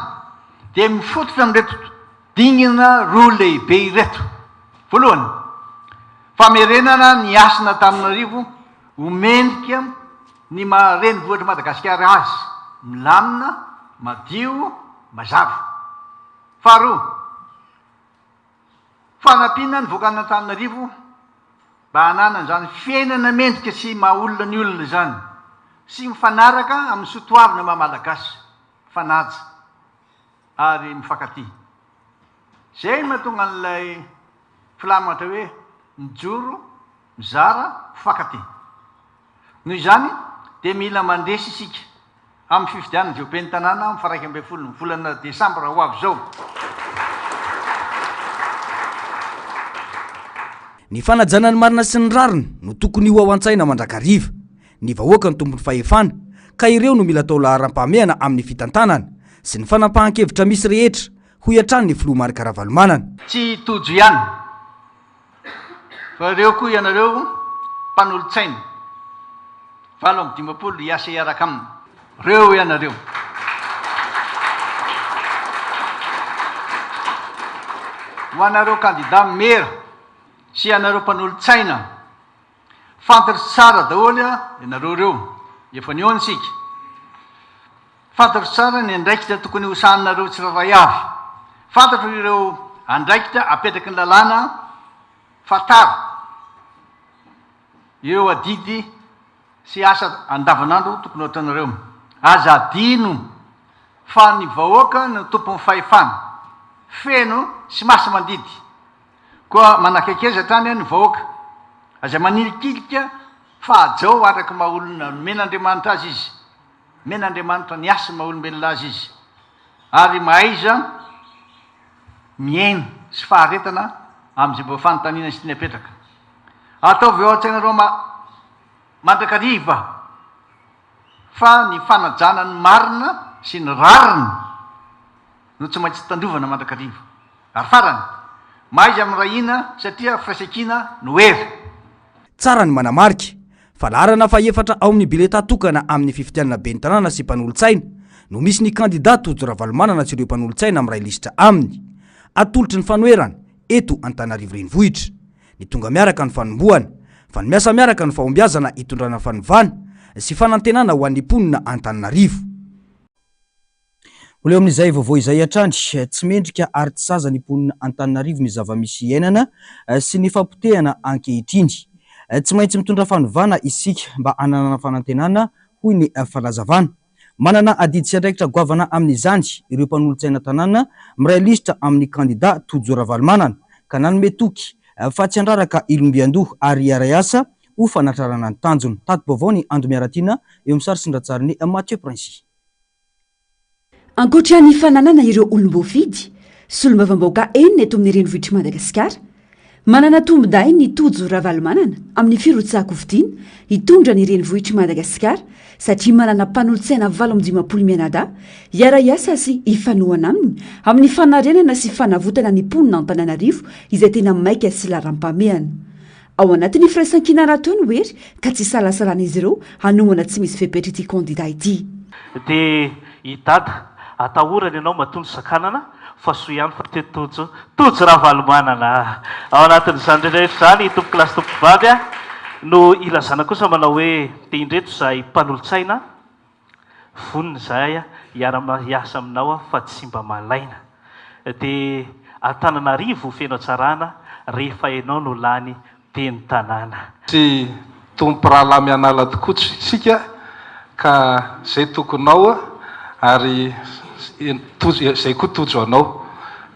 Speaker 3: dia mifototra amin'ireto dingana roa lehibe ireto. Voalohany, famerenana ny hasin'Antananarivo ho mendrika ny maha renivohitr'i Madagasikara azy, milamina, madio, mazava. Faharoa, Fanampiana ny vahoakan'Antananarivo mba hananana izany fiainana mendrika sy maha olona ny olona izany sy mifanaraka amin'ny soa toavina maha Malagasy, mifanaja ary mifankatia. Izay no mahatonga an'ilay filamatra hoe mijoro, mizara, mifankatia. Noho izany dia mila mandresy isika amin'ny fifidianana izao ben'ny tanàna amin'ny faha 11 ny volana desambra ho avy izao.
Speaker 2: Ny fanajana ny marina sy ny rariny no tokony ho ao an-tsaina mandrakariva. Ny vahoaka no tompon'ny fahefana, ka ireo no mila atao laharam-pahamehana amin'ny fitantanana sy ny fanapahan-kevitra misy rehetra, hoy hatrany ny filoha Marc Ravalomanana.
Speaker 3: Tsy Tojo ihany fa ireo koa ianareo mpanolotsaina. 58 hiasa hiaraka aminy. Reo ianareo. Ho anareo kandida mera sy ianareo mpanolotsaina, fantatro tsara daholo ianareo ireo, efa nihaona isika. Fantatro tsara ny andraikitra tokony hosahaninareo tsirairay avy. Fantatro ireo andraikitra apetraky ny lalàna fantaro. Ireo adidy sy asa andavanandro tokony ho ataonareo. Aza adino fa ny vahoaka no tompon'ny fahefana, feno sy masi-mandidy. Koa manakaikeza hatrany ny vahoaka. Aza manilikilika fa hajao araka ny maha olona nomen'Andriamanitra azy izy. Nomen'Andriamanitra ny hasiny maha olombelona azy izy. Ary mahaiza mihaino sy faharetana amin'izay mba fanontaniana sy tiany apetraka. Ataovy ao an-tsainareo mandrakariva fa ny fanajana ny marina sy ny rariny no tsy maintsy tandrovana mandrakariva. Ary farany, mahaiza miray hina satria firaisankina no hery.
Speaker 2: Tsara ny manamarika fa laharana fahefatra ao amin'ny biletà tokana amin'ny fifidianana ben'ny tanàna sy mpanolotsaina no misy ny kandidà Tojo Ravalomanana sy ireo mpanolotsaina miray lisitra aminy. Atolotry ny fanoherana eto Antananarivo Renivohitra. Ny tonga miaraka no fanombohana, fa ny miasa miaraka no fahombiazana hitondrana fanovana sy fanantenana ho an'ny mponina Antananarivo. Mbola eo amin'izay vaovao izay hatrany, tsy mendrika ary tsy saza ny mponina Antananarivo ny zava-misy iainana sy ny fahapotehana ankehitriny. Tsy maintsy mitondra fanovana isika mba hananana fanantenana, hoy ny fanazavana. Manana adidy sy andraikitra goavana amin'izany ireo mpanolotsaina tanàna miray lisitra amin'ny kandida Tojo Ravalomanana ka nanome toky fa tsy handraraka ilombiandoha ary hiara-hiasa ho fanatrarana ny tanjona. Tati-baovao ny Ando Miaratiana eo amin'ny sary sy ny ratsarin'i Mathieu Princy.
Speaker 5: Ankoatra ny fananana ireo olom-boafidy, solombavambahoaka enina eto amin'ny renivohitr'i Madagasikara, manana tombondahiny ny Tojo Ravalomanana amin'ny firotsahan-kofidina hitondra ny renivohitr'i Madagasikara satria manana mpanolotsaina 58 mianadahy hiara-hiasa sy hifanohana aminy amin'ny fanarenana sy fanavotana ny mponina Antananarivo izay tena maika sy laharam-pahamehana. Ao anatin'ny firaisankina rahateo ny hery ka tsy isalasalan'izy ireo hanohana tsy misy fepetra ity kandida ity.
Speaker 10: Dia i Dada, atahorana ianao matoa nosakanana fa soa ihany fa teo Tojo, Tojo Ravalomanana a! Ao anatin'izany rehetra izany tompokolahy sy tompokovavy a, no ilazana kosa manao hoe dia indreto izahay mpanolotsaina, Vonona izahay hiara-hiasa aminao fa tsy mba malaina. Dia Antananarivo feno hatsarana rehefa ianao no lany ben'ny tanàna.
Speaker 4: Tsy tompo rahalahy mianala tokoa isika ka zay tokonao ary zay koa tojo anao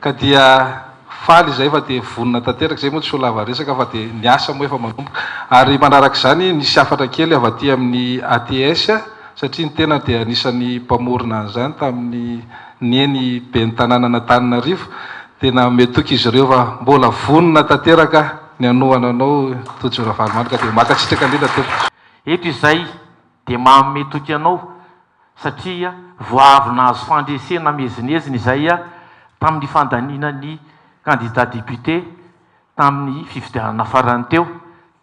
Speaker 4: ka dia Faly izahay fa dia vonona tanteraka, izay moa tsy ho lava resaka fa dia ny asa moa efa manomboka. Ary manaraka izany nisy hafatra kely avy aty amin'ny ATS satria ny tena dia anisan'ny mpamorona an'izany tamin'ny Neny ben'ny tanànan'Antananarivo dia nanome toky izy ireo fa mbola vonona tanteraka ny hanohana anao Tojo Ravalomanana ka dia mankasitraka indrindra tompoko.
Speaker 11: Eto izay dia manome toky anao satria vao avy nahazo fandresena miezinezina izay tamin'ny fandaniana ny kandida député tamin'ny fifidianana farany teo.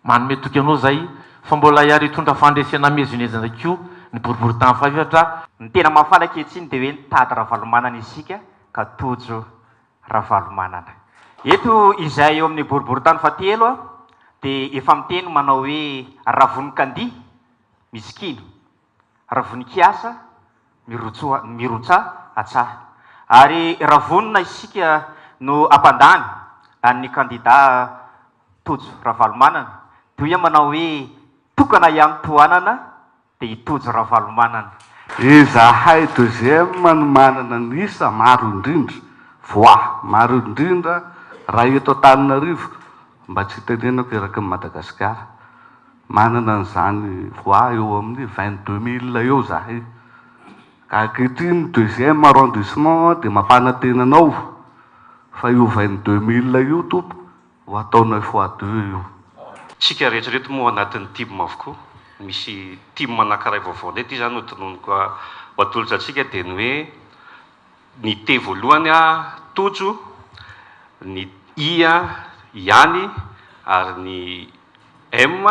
Speaker 11: Manome toky anao izay fa mbola hiary hitondra fandresena miezinezina koa ny boriborintany fahefatra.
Speaker 13: Ny tena mahafaly ankehitriny dia hoe nitady Ravalomanana isika ka tojo Ravalomanana. Eto izay eo amin'ny boriborintany fahatelo dia efa miteny manao hoe Ravoninkandia misikino. Raha vonon-kiasa, mirotsoa, mirotsaha atsaha. Ary raha vonona isika no hampandany an'ny kandida Tojo Ravalomanana, dia hoy aho manao hoe tokana ihany tohanana dia i Tojo Ravalomanana.
Speaker 14: Izahay deuxième no manana ny isa maro indrindra, voix maro indrindra raha eto Antananarivo, mba tsy hitenenako eraky ny Madagasikara. Manana an'izany voix eo amin'ny 22 mille eo zahay. Ka ankehitriny deuxième arrondissement dia mampanantena anao fa io 22 mille io tompoko ho ataonay fois deux io.
Speaker 15: Tsika rehetra reto moa anatin'ny team avokoa, misy team anankiray vaovao indray ity zany ho tononiko ho atolotra antsika dia ny hoe Ny T voalohany Tojo, ny I ihany ary ny M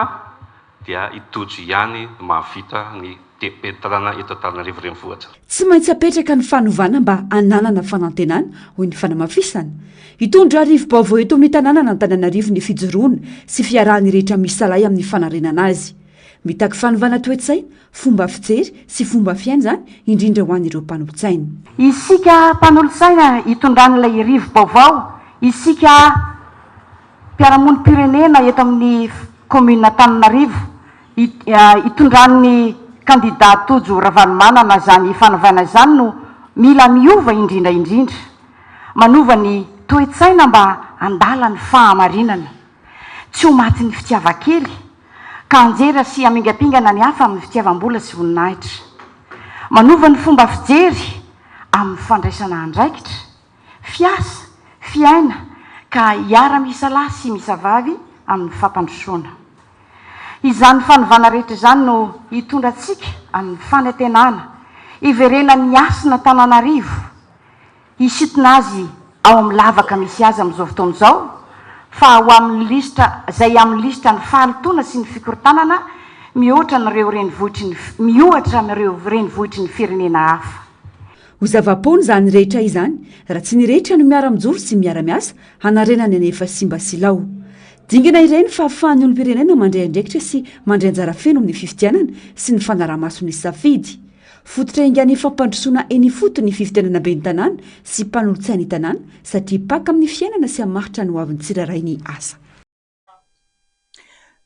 Speaker 15: dia i Tojo ihany no mahavita ny ben'ny tanàna eto Antananarivo Renivohitra.
Speaker 5: Tsy maintsy apetraka ny fanovana mba hananana fanantenana, hoy ny fanamafisana. Hitondra rivo-baovao eto amin'ny tanànan'Antananarivo ny fijoroana sy fiarahan'ny rehetra misalahy amin'ny fanarenana azy. Mitaky fanovana toe-tsaina, fomba fijery sy fomba fiaina izany, indrindra ho an'ireo mpanolotsaina.
Speaker 16: Isika mpanolotsaina hitondran'ilay rivo-baovao, isika mpiara-monim-pirenena eto amin'ny commune Antananarivo, hitondran'ny. kandida Tojo Ravalomanana izany fanovana izany no mila miova indrindra indrindra. Manova ny toe-tsaina mba handala ny fahamarinana. Tsy ho matin'ny fitiavan-kely ka hanjera sy hamingampingana ny hafa amin'ny fitiavam-bola sy voninahitra. Manova ny fomba fijery amin'ny fandraisana andraikitra, fiasa, fiaina ka hiara-misalahy sy misavavy amin'ny fampandrosoana. Izany fanovana rehetra izany no hitondra antsika amin'ny fanantenana hiverenan'ny hasina Antananarivo hisintona azy ao amin'ny lavaka misy azy amin'izao fotoana izao fa ho amin'ny lisitra izay amin'ny lisitra ny fahalotoana sy ny fikorontanana mihoatra an'ireo renivohitry ny miohatra amin'ireo renivohitry ny firenena hafa.
Speaker 5: Ho zava-poana izany rehetra izany raha tsy ny rehetra no miara-mijoro sy miara-miasa hanarenana ny efa simba sy lao. Dingana iray ny fahafahan'ny olom-pirenena mandray andraikitra sy mandray anjara feno amin'ny fifidianana sy ny fanaraha-maso ny safidy. Fototra haingan'ny fampandrosoana eny ifotony ny fifidianana ben'ny tanàna sy mpanolotsain'ny tanàna satria hipaka amin'ny fiainana sy hamaritra ny hoavin'ny tsirairay ny asa.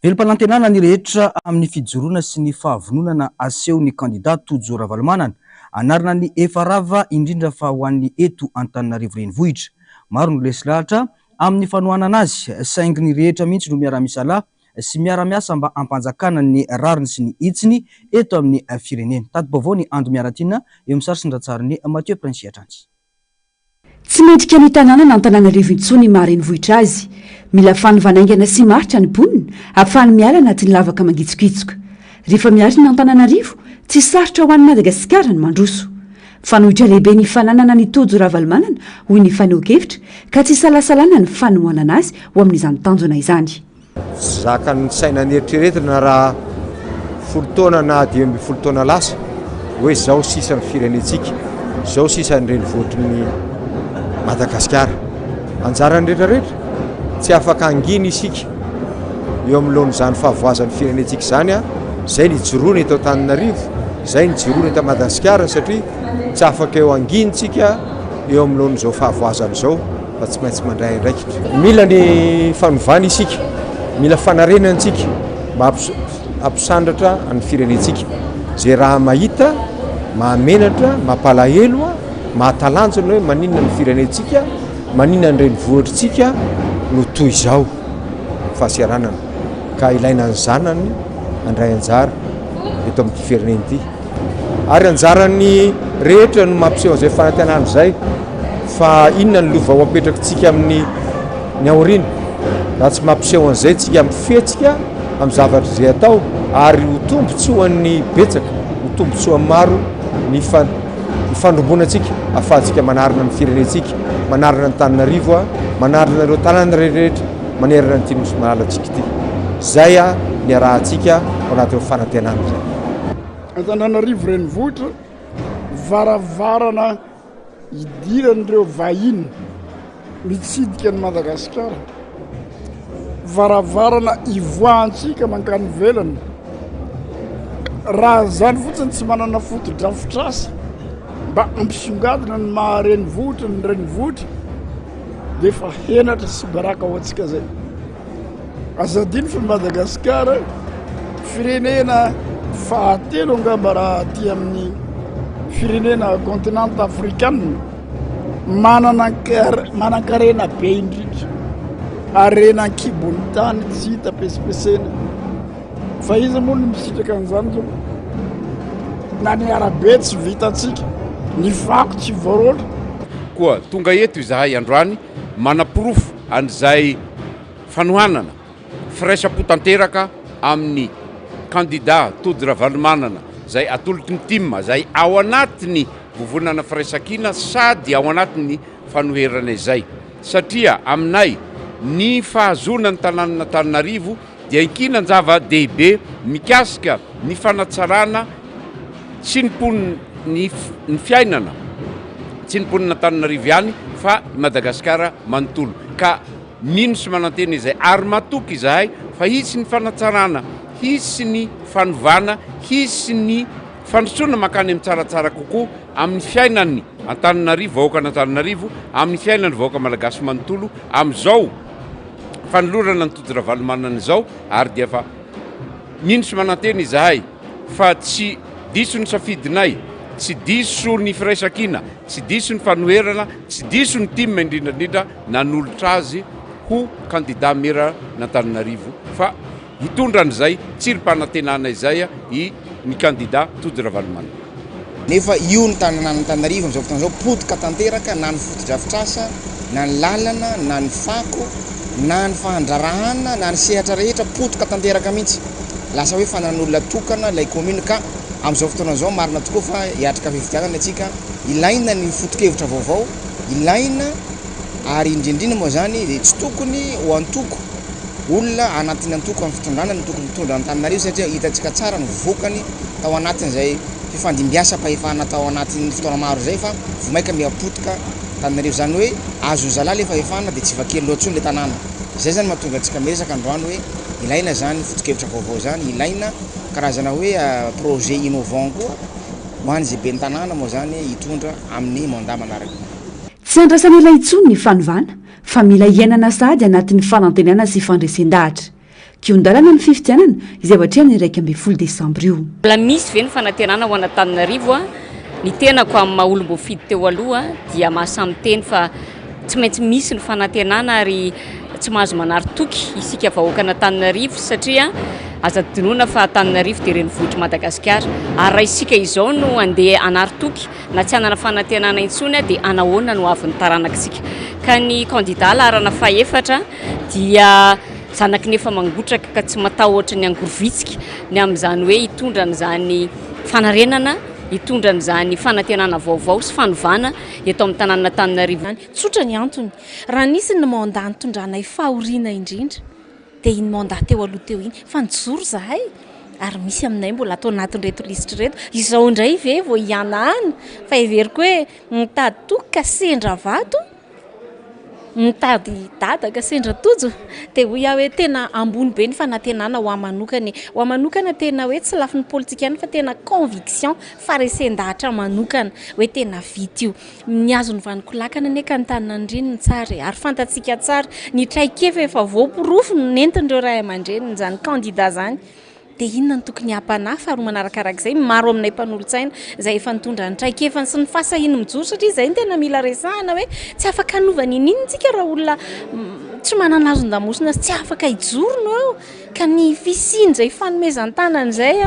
Speaker 2: Velom-panantenana ny rehetra amin'ny fijoroana sy ny fahavononana asehon'ny kandida Tojo Ravalomanana. Anarana ny efa rava, indrindra fa ho an'ny eto Antananarivo Renivohitra. Maro no resy lahatra amin'ny fanohanana azy, saingy ny rehetra mihitsy no miara-misalahy sy miara-miasa mba hampanjakana ny rariny sy ny hitsiny eto amin'ny firenena. Tati-baovao ny Ando Miaratiana eo amin'ny sary sy ny ratsarin'i Mathieu Prince hatrany.
Speaker 5: Tsy mendrika ny tanànan'Antananarivo intsony ny maha renivohitra azy. Mila fanovana haingana sy maharitra ny mponina ahafahany miala anatin'ny lavaka mangitsokitsoka. Rehefa miarina Antananarivo, tsy sarotra ho an'i Madagasikara ny mandroso. Fanoitra lehibe ny fananana an'i Tojo Ravalomanana, hoy ny fanehoan-kevitra, ka tsy isalasalana ny fanohanana azy ho amin'izany tanjona izany.
Speaker 17: Tsy zakan'ny saina neritreretina raha folo taona na 15 taona lasa hoe izao sisa ny firenentsika, izao sisa ny renivohitry ny Madagasikara. Anjaran'ny rehetrarehetra, tsy afaka hangina isika eo anoloan'izany fahavoazan'ny firenentsika izany, izay ny ijoroana eto Antananarivo, izay ny ijoroana eto Madagasikara satria tsy afaka eo hangina isika eo anoloan'izao fahavoazana izao. fa tsy maintsy mandray andraikitra. Mila ny fanovana isika, mila fanarenana isika mba hampisandratra ny firenentsika. Izay raha mahita, mahamenatra, mampalahelo, mahatalanjona hoe maninona ny firenentsika, maninona ny renivohitritsika no toy izao fahaseranana ka ilaina ny zanany handray anjara eto amin'ity firenena ity. Ary anjaran'ny rehetra no mampiseho an'izay fanantenana izay fa inona ny lova ho apetrakitsika amin'ny ny aoriana raha tsy mampiseho an'izay tsika amin'ny fihetsika amin'ny zavatra izay atao ary ho tombontsoan'ny betsaka ho tombontsoan'ny maro ny fa ny fandrombonantsika ahafahantsika manarina ny firenentsika manarina ny Tananarivo a manarina ireo tanàna rehetra manerana an'ity nosy malalantsika ity izay a niarahantsika ao anatin'ny fanantenana izay.
Speaker 18: Antananarivo renivohitra, varavarana idiran'ireo vahiny mitsidika an'i Madagasikara, varavarana ivoahantsika mankany ivelany. Raha izany fotsiny tsy manana fotodrafitrasa mba hampisongadina ny maha renivohitra ny renivohitra dia efa henatra sy baraka ho antsika izay. Aza adino fa Madagasikara firenena fahatelo angamba raha aty amin'ny firenena continent afrikana manana manan-karena be indrindra, harena an-kibon'ny tany tsy hita pesipesena. Fa iza moa no misitraka an'izany zao? Na ny arabe tsy vitantsika, ny fako tsy voaroaka.
Speaker 19: Koa tonga eto izahay androany manaporofo an'izay fanohanana firaisam-po tanteraka amin'ny kandida Tody Ravalomanana izay atolotry ny tim izay ao anatin'ny vovonana firaisankina sady ao anatin'ny fanoherana izay satria aminay ny fahazoana ny tanànan'Antananarivo dia ankinan-java-dehibe mikasika ny fanatsarana tsy ny mponin ny ny fiainana, tsy ny mponin'Antananarivo ihany fa i Madagasikara manontolo ka mino sy manantena izahay ary matoky izahay fa hisy ny fanatsarana, hisy ny fanovana, hisy ny fandrosoana mankany amin'ny tsaratsara kokoa amin'ny fiainan'ny Antananarivo, vahoakan'Antananarivo, amin'ny fiainan'ny vahoaka malagasy manontolo amin'izao fanolorana an'i Tojo Ravalomanana izao ary dia efa mino sy manantena izahay fa tsy. diso ny safidinay, tsy diso ny firaisankina, tsy diso ny fanoherana, tsy diso ny tim indrindra indrindra nanolotra azy ho kandida meran'Antananarivo fa Hitondra an'izay tsirim-panantenana izay i ny kandida Tojo Ravalomanana.
Speaker 20: Nefa io ny tanànan'Antananarivo amin'izao fotoana izao potika tanteraka na ny fotodrafitrasa na ny lalana na ny fako na ny fandraharahana na ny sehatra rehetra potika tanteraka mihitsy. Lasa hoe fananan'olona tokana ilay commune ka amin'izao fotoana izao marina tokoa fa hiatrika fifidianana isika, ilaina ny foto-kevitra vaovao, ilaina ary indrindrindra moa izany dia tsy tokony ho antoko Olona anatin'ny antoko amin'ny fitondrana no tokony hitondra an'Antananarivo satria hitantsika tsara ny vokany tao anatin'izay fifandimbiasam-pahefana tao anatin'ny fotoana maro izay fa vao mainka miha potika Antananarivo. Izany hoe azon'ny zalahy ilay fahefana dia tsy vakiany loha intsony ilay tanàna. Izay izany mahatonga antsika miresaka androany hoe ilaina izany foto-kevitra vaovao izany, ilaina karazana hoe projet innovant koa ho an'izay ben'ny tanàna moa izany hitondra amin'ny mandat manaraka.
Speaker 5: Tsy andrasana ela intsony ny fanovana fa mila iainana sahady anatin'ny fanantenana sy fandresen-dahatra. Kihon-dalana ny fifidianana izay ho atrehina ny 11 desambra io.
Speaker 21: Mbola misy ve ny fanantenana ho an'Antananarivo? Ny tenako amin'ny maha olom-boafidy teo aloha dia mahasahy miteny fa tsy maintsy misy ny fanantenana ary tsy mahazo manary toky isika vahoakan'Antananarivo satria aza adinoina fa Antananarivo dia renivohitr'i Madagasikara ary raha isika izao no handeha hanary toky na tsy hanana fanantenana intsony dia anahoana no avin'ny taranakitsika? Ka ny kandida laharana fahefatra dia zanaky ny efa mangotraka ka tsy matahotra ny angorovitsika ny amin'izany hoe hitondra an'izany fanarenana, hitondra an'izany fanantenana vaovao sy fanovana eto amin'ny tanànan'Antananarivo.
Speaker 22: Tsotra ny antony, raha nisy ny mandat nitondranay fahoriana indrindra dia iny mandat teo aloha teo iny fa nijoro izahay ary misy aminay mbola ato anatin'ireto lisitra ireto, izao indray ve vao hihanahana fa heveriko hoe mitady toky ka sendra vato, mitady dada ka sendra tojo, dia hoy aho hoe tena ambony be ny fanantenana ho ahy manokana e, ho ahy manokana tena hoe tsy lafiny politika ihany fa tena conviction, faharesen-dahatra manokana hoe tena vita io. Ny azon'ny vanin-kolakana anie ka ny tanin'Andriana no tsara e! Ary fantatsika tsara ny traikefa efa voaporofo no nentin'ireo ray aman-dreniny izany kandida izany. Dia inona no tokony hampanahy? Faharoa manarakarak'izay, maro aminay mpanolotsaina izay efa nitondra ny traikefany sy ny fahasahiany mijoro satria izay no tena mila resahana hoe tsy afaka hanova n'inon'inona isika raha olona tsy manana hazon-damosina sy tsy afaka hijoro no eo. Ka ny fisian'izay fanomezan-tanana izay,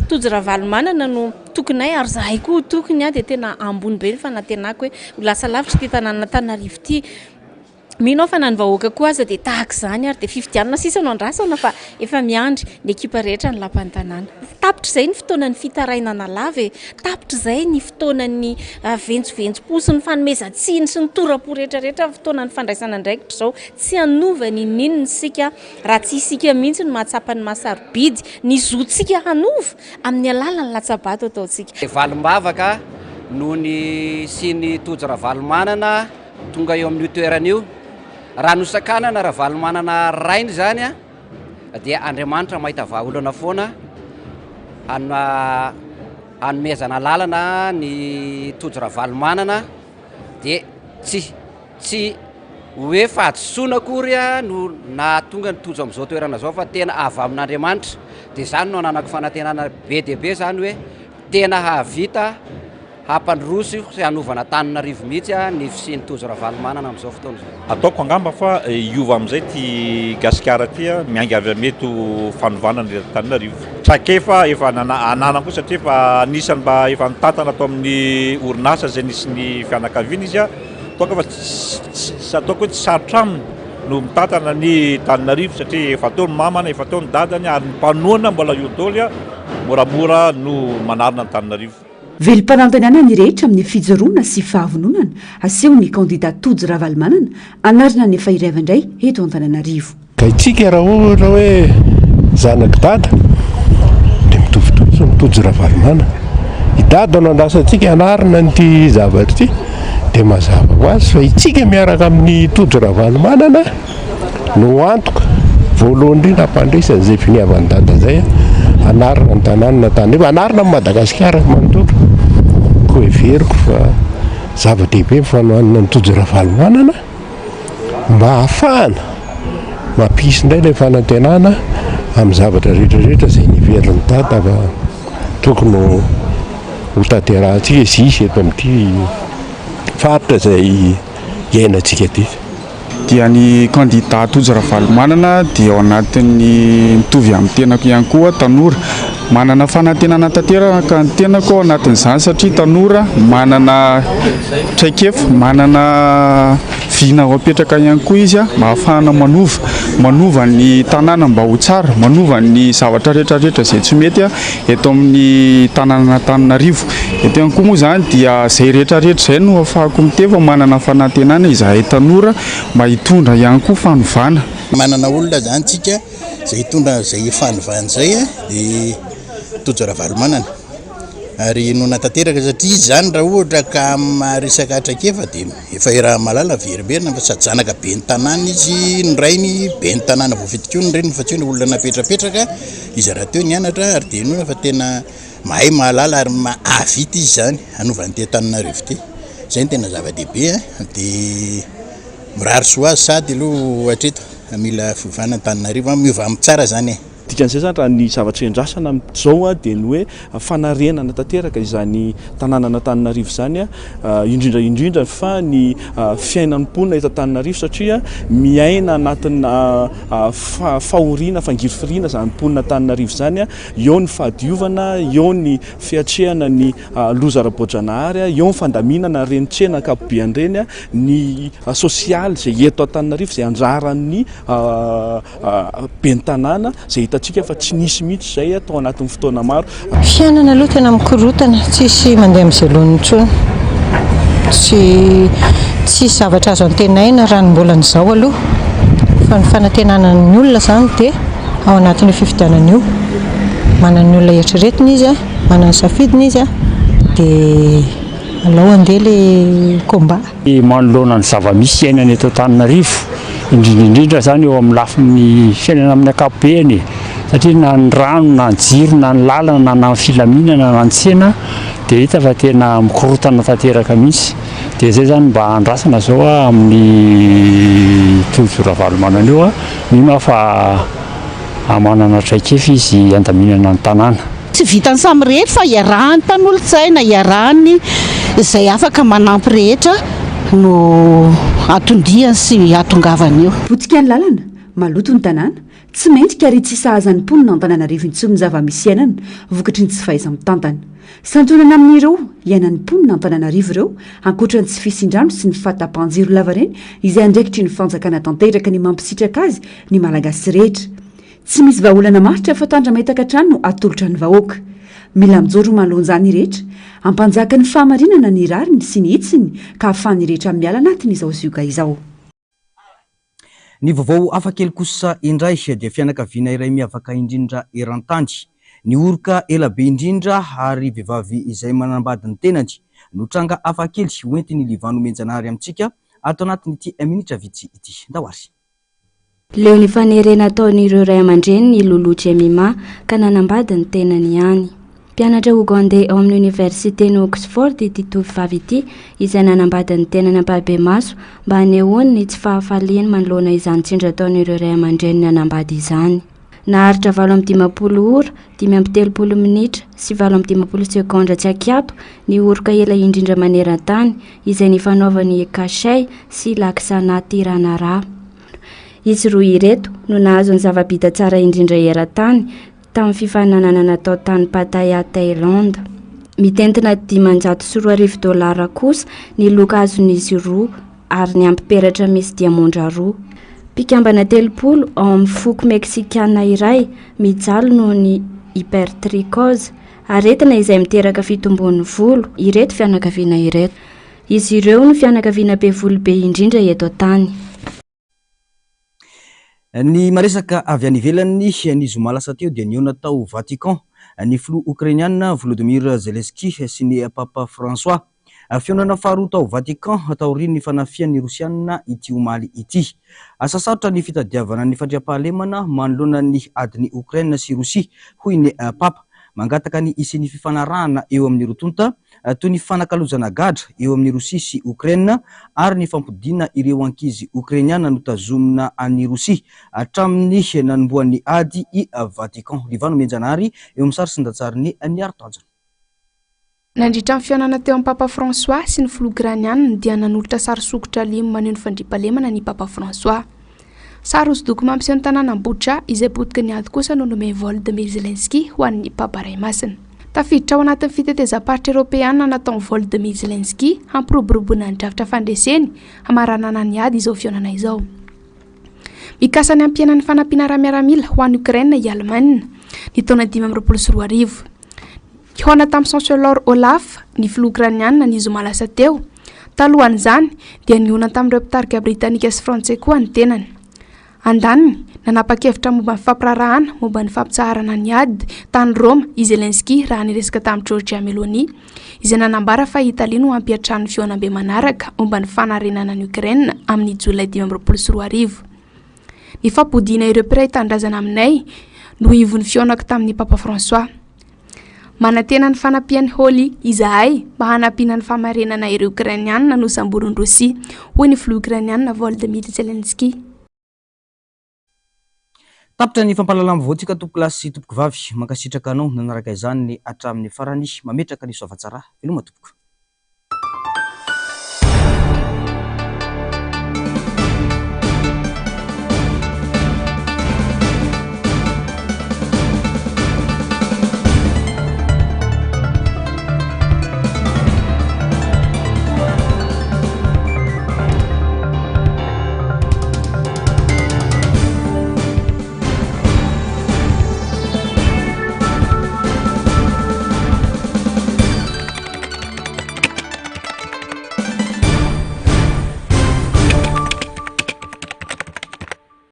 Speaker 22: Tojo Ravalomanana no. Tokinay ary zahay koa ho tokiny dia tena ambony be ny fanantenako hoe ho lasa lavitra ity tanànan'Antananarivo ity. Mino aho fa na ny vahoaka koa aza dia tahaka izany ary dia fifidianana sisa no andrasana fa efa miandry ny ekipa rehetra ny lapan'ny tanàna. Tapitra izay ny fotoanan'ny fitarainana lava e! Tapitra izay ny fotoanan'ny ventsoventsom-po sy ny fanomezan-tsiny sy ny tora-po rehetra rehetra, fotoanan'ny fandraisana andraikitra izao. Tsy hanova n'inon'inona isika raha tsy isika mihitsy no mahatsapa ny maha sarobidy ny zontsika hanova. Amin'ny alalan'ny latsa-bato ataontsika.
Speaker 23: Valim-bavaka noho ny hisian'i Tojo Ravalomanana tonga eo amin'io toerana io. Raha nosakanana Ravalomanana rainy izany dia Andriamanitra mahita vahaolana foana hanomezana lalana ny Tojo Ravalomanana dia tsy Tsy hoe fahadisoana akory no nahatonga ny Tojo amin'izao toerana izao fa tena avy amin'Andriamanitra. Dia izany no ananako fanantenana be dia be izany hoe tena hahavita hampandroso sy hanova an'Antananarivo mihitsy ny fisian'i Tojo Ravalomanana amin'izao fotoana izao.
Speaker 24: Ataoko angamba fa hiova amin'izay ity Gasikara ity miainga avy amin'eto fanovana ny eto Antananarivo. Traikefa efa ananako koa satria efa anisan'ny mba efa nitantana tao amin'ny orinasa izay nisy ny fianakaviana izy. Ataoko fa tsy ataoko hoe tsy sarotra aminy no mitantana ny Antananarivo satria efa teo ny mamany, efa teo ny dadany ary ny mpanohana mbola eo daholo, moramora no manarina Antananarivo.
Speaker 5: Velom-panantenana ny rehetra amin'ny fijoroana sy fahavononana asehon'ny kandida Tojo Ravalomanana anarina ny efa iraiva indray eto Antananarivo.
Speaker 25: Ka itsika raha ohatra hoe zanak'i Dada dia mitovitovy amin'ny Tojo Ravalomanana. I Dada no andrasantsika hanarina an'ity zavatra ity dia mazava ho azy fa itsika miaraka amin'i Tojo Ravalomanana no antoka voalohany indrindra hampandresy an'izay finiavan'i Dada izay hanarina ny tanànan'Antananarivo, hanarina an'i Madagasikara manontolo. Koa heveriko fa zava-dehibe ny fanohanana an'i Tojo Ravalomanana. mba hahafahana mampisy indray ilay fanantenana amin'ny zavatra rehetra rehetra izay neverin'i Dada fa tokony ho. ho tanterahantsika izy hisy eto amin'ity faritra izay iainantsika ity.
Speaker 1: Dia ny kandida Tojo Ravalomanana dia ao anatin'ny mitovy amin'ny tenako ihany koa, tanora. Manana fanantenana tanteraka ny tenako ao anatin'izany satria tanora, manana traikefa, manana vina ho apetraka ihany koa izy mba hahafahana manova, manova ny tanàna mba ho tsara, manova ny zavatra rehetrarehetra izay tsy mety eto amin'ny tanànan'Antananarivo. Eto ihany koa moa izany dia izay rehetrarehetra izay no ahafahako miteny fa manana fanantenana izahay tanora mba hitondra ihany koa fanovana.
Speaker 6: Manana olona izany tsika izay hitondra an'izay fanovana izay dia Tojo Ravalomanana. Ary inoana tanteraka satria izy izany raha ohatra ka amin'ny resaka traikefa dia efa iaraha-mahalala verimberina fa sady zanaka ben'ny tanàna izy, ny rainy ben'ny tanàna voafidy koa ny reniny fa tsy hoe olona napetrapetraka. Izy rahateo nianatra ary dia inoana fa tena mahay mahalala ary mahavita izy izany hanova an'ity Antananarivo ity. Izay no tena zava-dehibe an, dia mirary soa azy sady aloha hatreto mila fiovana Antananarivo an, miova amin'ny tsara izany e.
Speaker 7: Dikan'izay izany raha ny zavatra iandrasana amin'izao dia ny hoe fanarenana tanteraka izany tanànan'Antananarivo izany, indrindra indrindra fa ny fiainan'ny mponina eto Antananarivo satria miaina anatina fahoriana, fangirifiriana izany mponina Antananarivo izany, eo ny fahadiovana, eo ny fiatrehana ny loza ara-boajanahary, eo ny fandaminana ireny tsena ankapobeany ireny, ny sosialy izay eto Antananarivo izay anjaran'ny ben'ny tanàna izay hitantsika fa tsy nisy mihitsy izay tao anatin'ny fotoana maro.
Speaker 8: Fiainana aloha tena mikorotana, tsisy mandeha amin'izay laoniny intsony, tsy tsisy zavatra azo antenaina raha ny mbola an'izao aloha, fa ny fanantenana ny olona izany dia ao anatin'io fifidianana io, manana ny olona eritreretina izy, manana ny safidiny izy dia alao handeha ilay combat.
Speaker 9: Manoloana ny zava-misy iainana eto Antananarivo, indrindra indrindra izany eo amin'ny lafiny fiainana amin'ny ankapobeny e, satria na ny rano na ny jiro na ny lalana na ny filaminana na ny tsena dia hita fa tena mikorontana tanteraka mihitsy, dia izay izany mba andrasana izao amin'ny Tojo Ravalomanana io, mino aho fa manana traikefa izy handaminana ny tanàna.
Speaker 26: Tsy vitan'ny samirery fa iarahan'ny mpanolotsaina, iarahan'ny izay afaka manampy rehetra no anton-diany sy hahatongavany eo.
Speaker 5: Potika ny lalana, maloto ny tanàna, tsy mendrika ary tsy sahaza ny mponina Antananarivo intsony ny zava-misy iainana vokatry ny tsy fahaiza-mitantana. Santionana amin'ireo iainan'ny mponina Antananarivo ireo, ankoatra ny tsy fisian-drano sy ny fahatapahan-jiro lavareny izay andraikitry ny fanjakana tanteraka ny mampisitraka azy ny Malagasy rehetra. Tsy misy vahaolana maharitra fa tandrametaka hatrany no atolotra ny vahoaka. Mila mijoro manoloan'izany ny rehetra, hampanjaka ny fahamarinana ny rariny sy ny hitsiny ka hahafahan'ny rehetra miala anatin'izao zioga izao.
Speaker 2: Ny vaovao hafa kely kosa indray dia fianakaviana iray miavaka indrindra eran-tany. Nihoroka ela be indrindra ary vehivavy izay manambady ny tenany no tranga hafa kely hoentin'i Livan Nomenjanahary amintsika ato anatin'ity minitra vitsy ity. Ndao ary.
Speaker 27: Leo ny fanerena ataon'ireo ray aman-dreniny i Lulu Jemima ka nanambady ny tenany ihany. Mpianatra Ogandey ao amin'ny Oniversiten'i Oxford ity tovovavy ity izay nanambady ny tenany ampahibemaso mba hanehoany ny tsy fahafaliany manoloana izany tsindry ataon'ireo ray aman-dreniny hanambady izany. Naharitra 58 ora, 35 minitra sy 58 segondra tsy ankiato ny oroka ela indrindra maneran-tany izay nifanaovan'i Ekashay sy Laksana Tiranara. Izy roa ireto no nahazo ny zava-bita tsara indrindra eran-tany tamin'ny fifaninanana natao tany Pattaya, Thaïlande. Mitentina 2500 dolara kosa ny loka azon'izy roa ary niampy peratra misy diamondra roa. Mpikambana 30 ao amin'ny foko meksikana iray mijaly noho ny hypertrichose, aretina izay miteraka fitomboan'ny volo, ireto fianakaviana ireto. Izy ireo no fianakaviana be volo be indrindra eto an-tany.
Speaker 2: Ny maresaka avy any ivelany, ny zoma lasa teo dia nihaona tao Vatican ny filoha Okrainiana Volodymyr Zelensky sy ny Papa François. Fihaonana faharoa tao Vatican taorian'ny fanafihan'ny Rosiana ity omaly ity. Asa sarotra ny fitadiavana ny fandriampahalemana manoloana ny adin'i Okraina sy Rosia, hoy ny Papa. Mangataka ny hisian'ny fifanarahana eo amin'ny roa tonta, toy ny fanakalozana gadra eo amin'i Rosia sy Okraina ary ny fampodiana ireo ankizy Okrainiana notazomina any Rosia hatramin'ny nanombohan'ny ady i Vatican. Livano Menjanahary eo amin'ny sary sy ny datsarin'i Niaro Tanjona.
Speaker 3: Nandritra ny fihaonana teo amin'i Papa François sy ny filoha Okrainianina dia nanolotra sary sokitra limo maneho ny fandriampahalemana ny Papa François. Sary hosodoko mampiseho ny tanànan'i Bucha izay potiky ny ady kosa no nomen'i Volodymyr Zelensky ho an'ny Papa Ray Masina. Tafiditra ao anatin'ny fitetezam-paritra Eoropeanina nataon'i Volodymyr Zelensky hampiroboroboana ny drafitra fandreseny hamaranana ny ady izao fihaonana izao. Mikasa ny hampihena ny fanampiana ara-miaramila ho an'i Ukraine i Alemaina ny taona 2025. Nihaona tamin'ny Chancellor Olaf, ny filoha Okrainianina, ny zoma lasa teo. Talohan'izany, dia nihaona tamin'ireo mpitarika Britanika sy Frantsay koa ny tenany. Andaniny, nanapa-kevitra momba ny fampiraharahana momba ny fampitsaharana ny ady tany Roma i Zelensky raha niresaka tamin'i Giorgia Meloni, izay nanambara fa i Italia no hampiantrano ny fihaonambe manaraka momba ny fanarenana an'i Ukraine amin'ny Jolay 2025. Ny fampodiana ireo mpiray tanindrazana aminay no ivon'ny fihaonako tamin'ny Papa François. Manantena ny fanampian'i Holly izahay mba hanampiana ny famarenana ireo Okrainianina nosamborin'i Rosia, hoy ny filoha Okrainianina Volodymyr Zelensky.
Speaker 2: Tapitra ny fampahalalam-baovaontsika tompokolahy sy tompokovavy. Mankasitraka anao nanaraka izany hatramin'ny farany. Mametraka ny soavatsara. Veloma tompoko.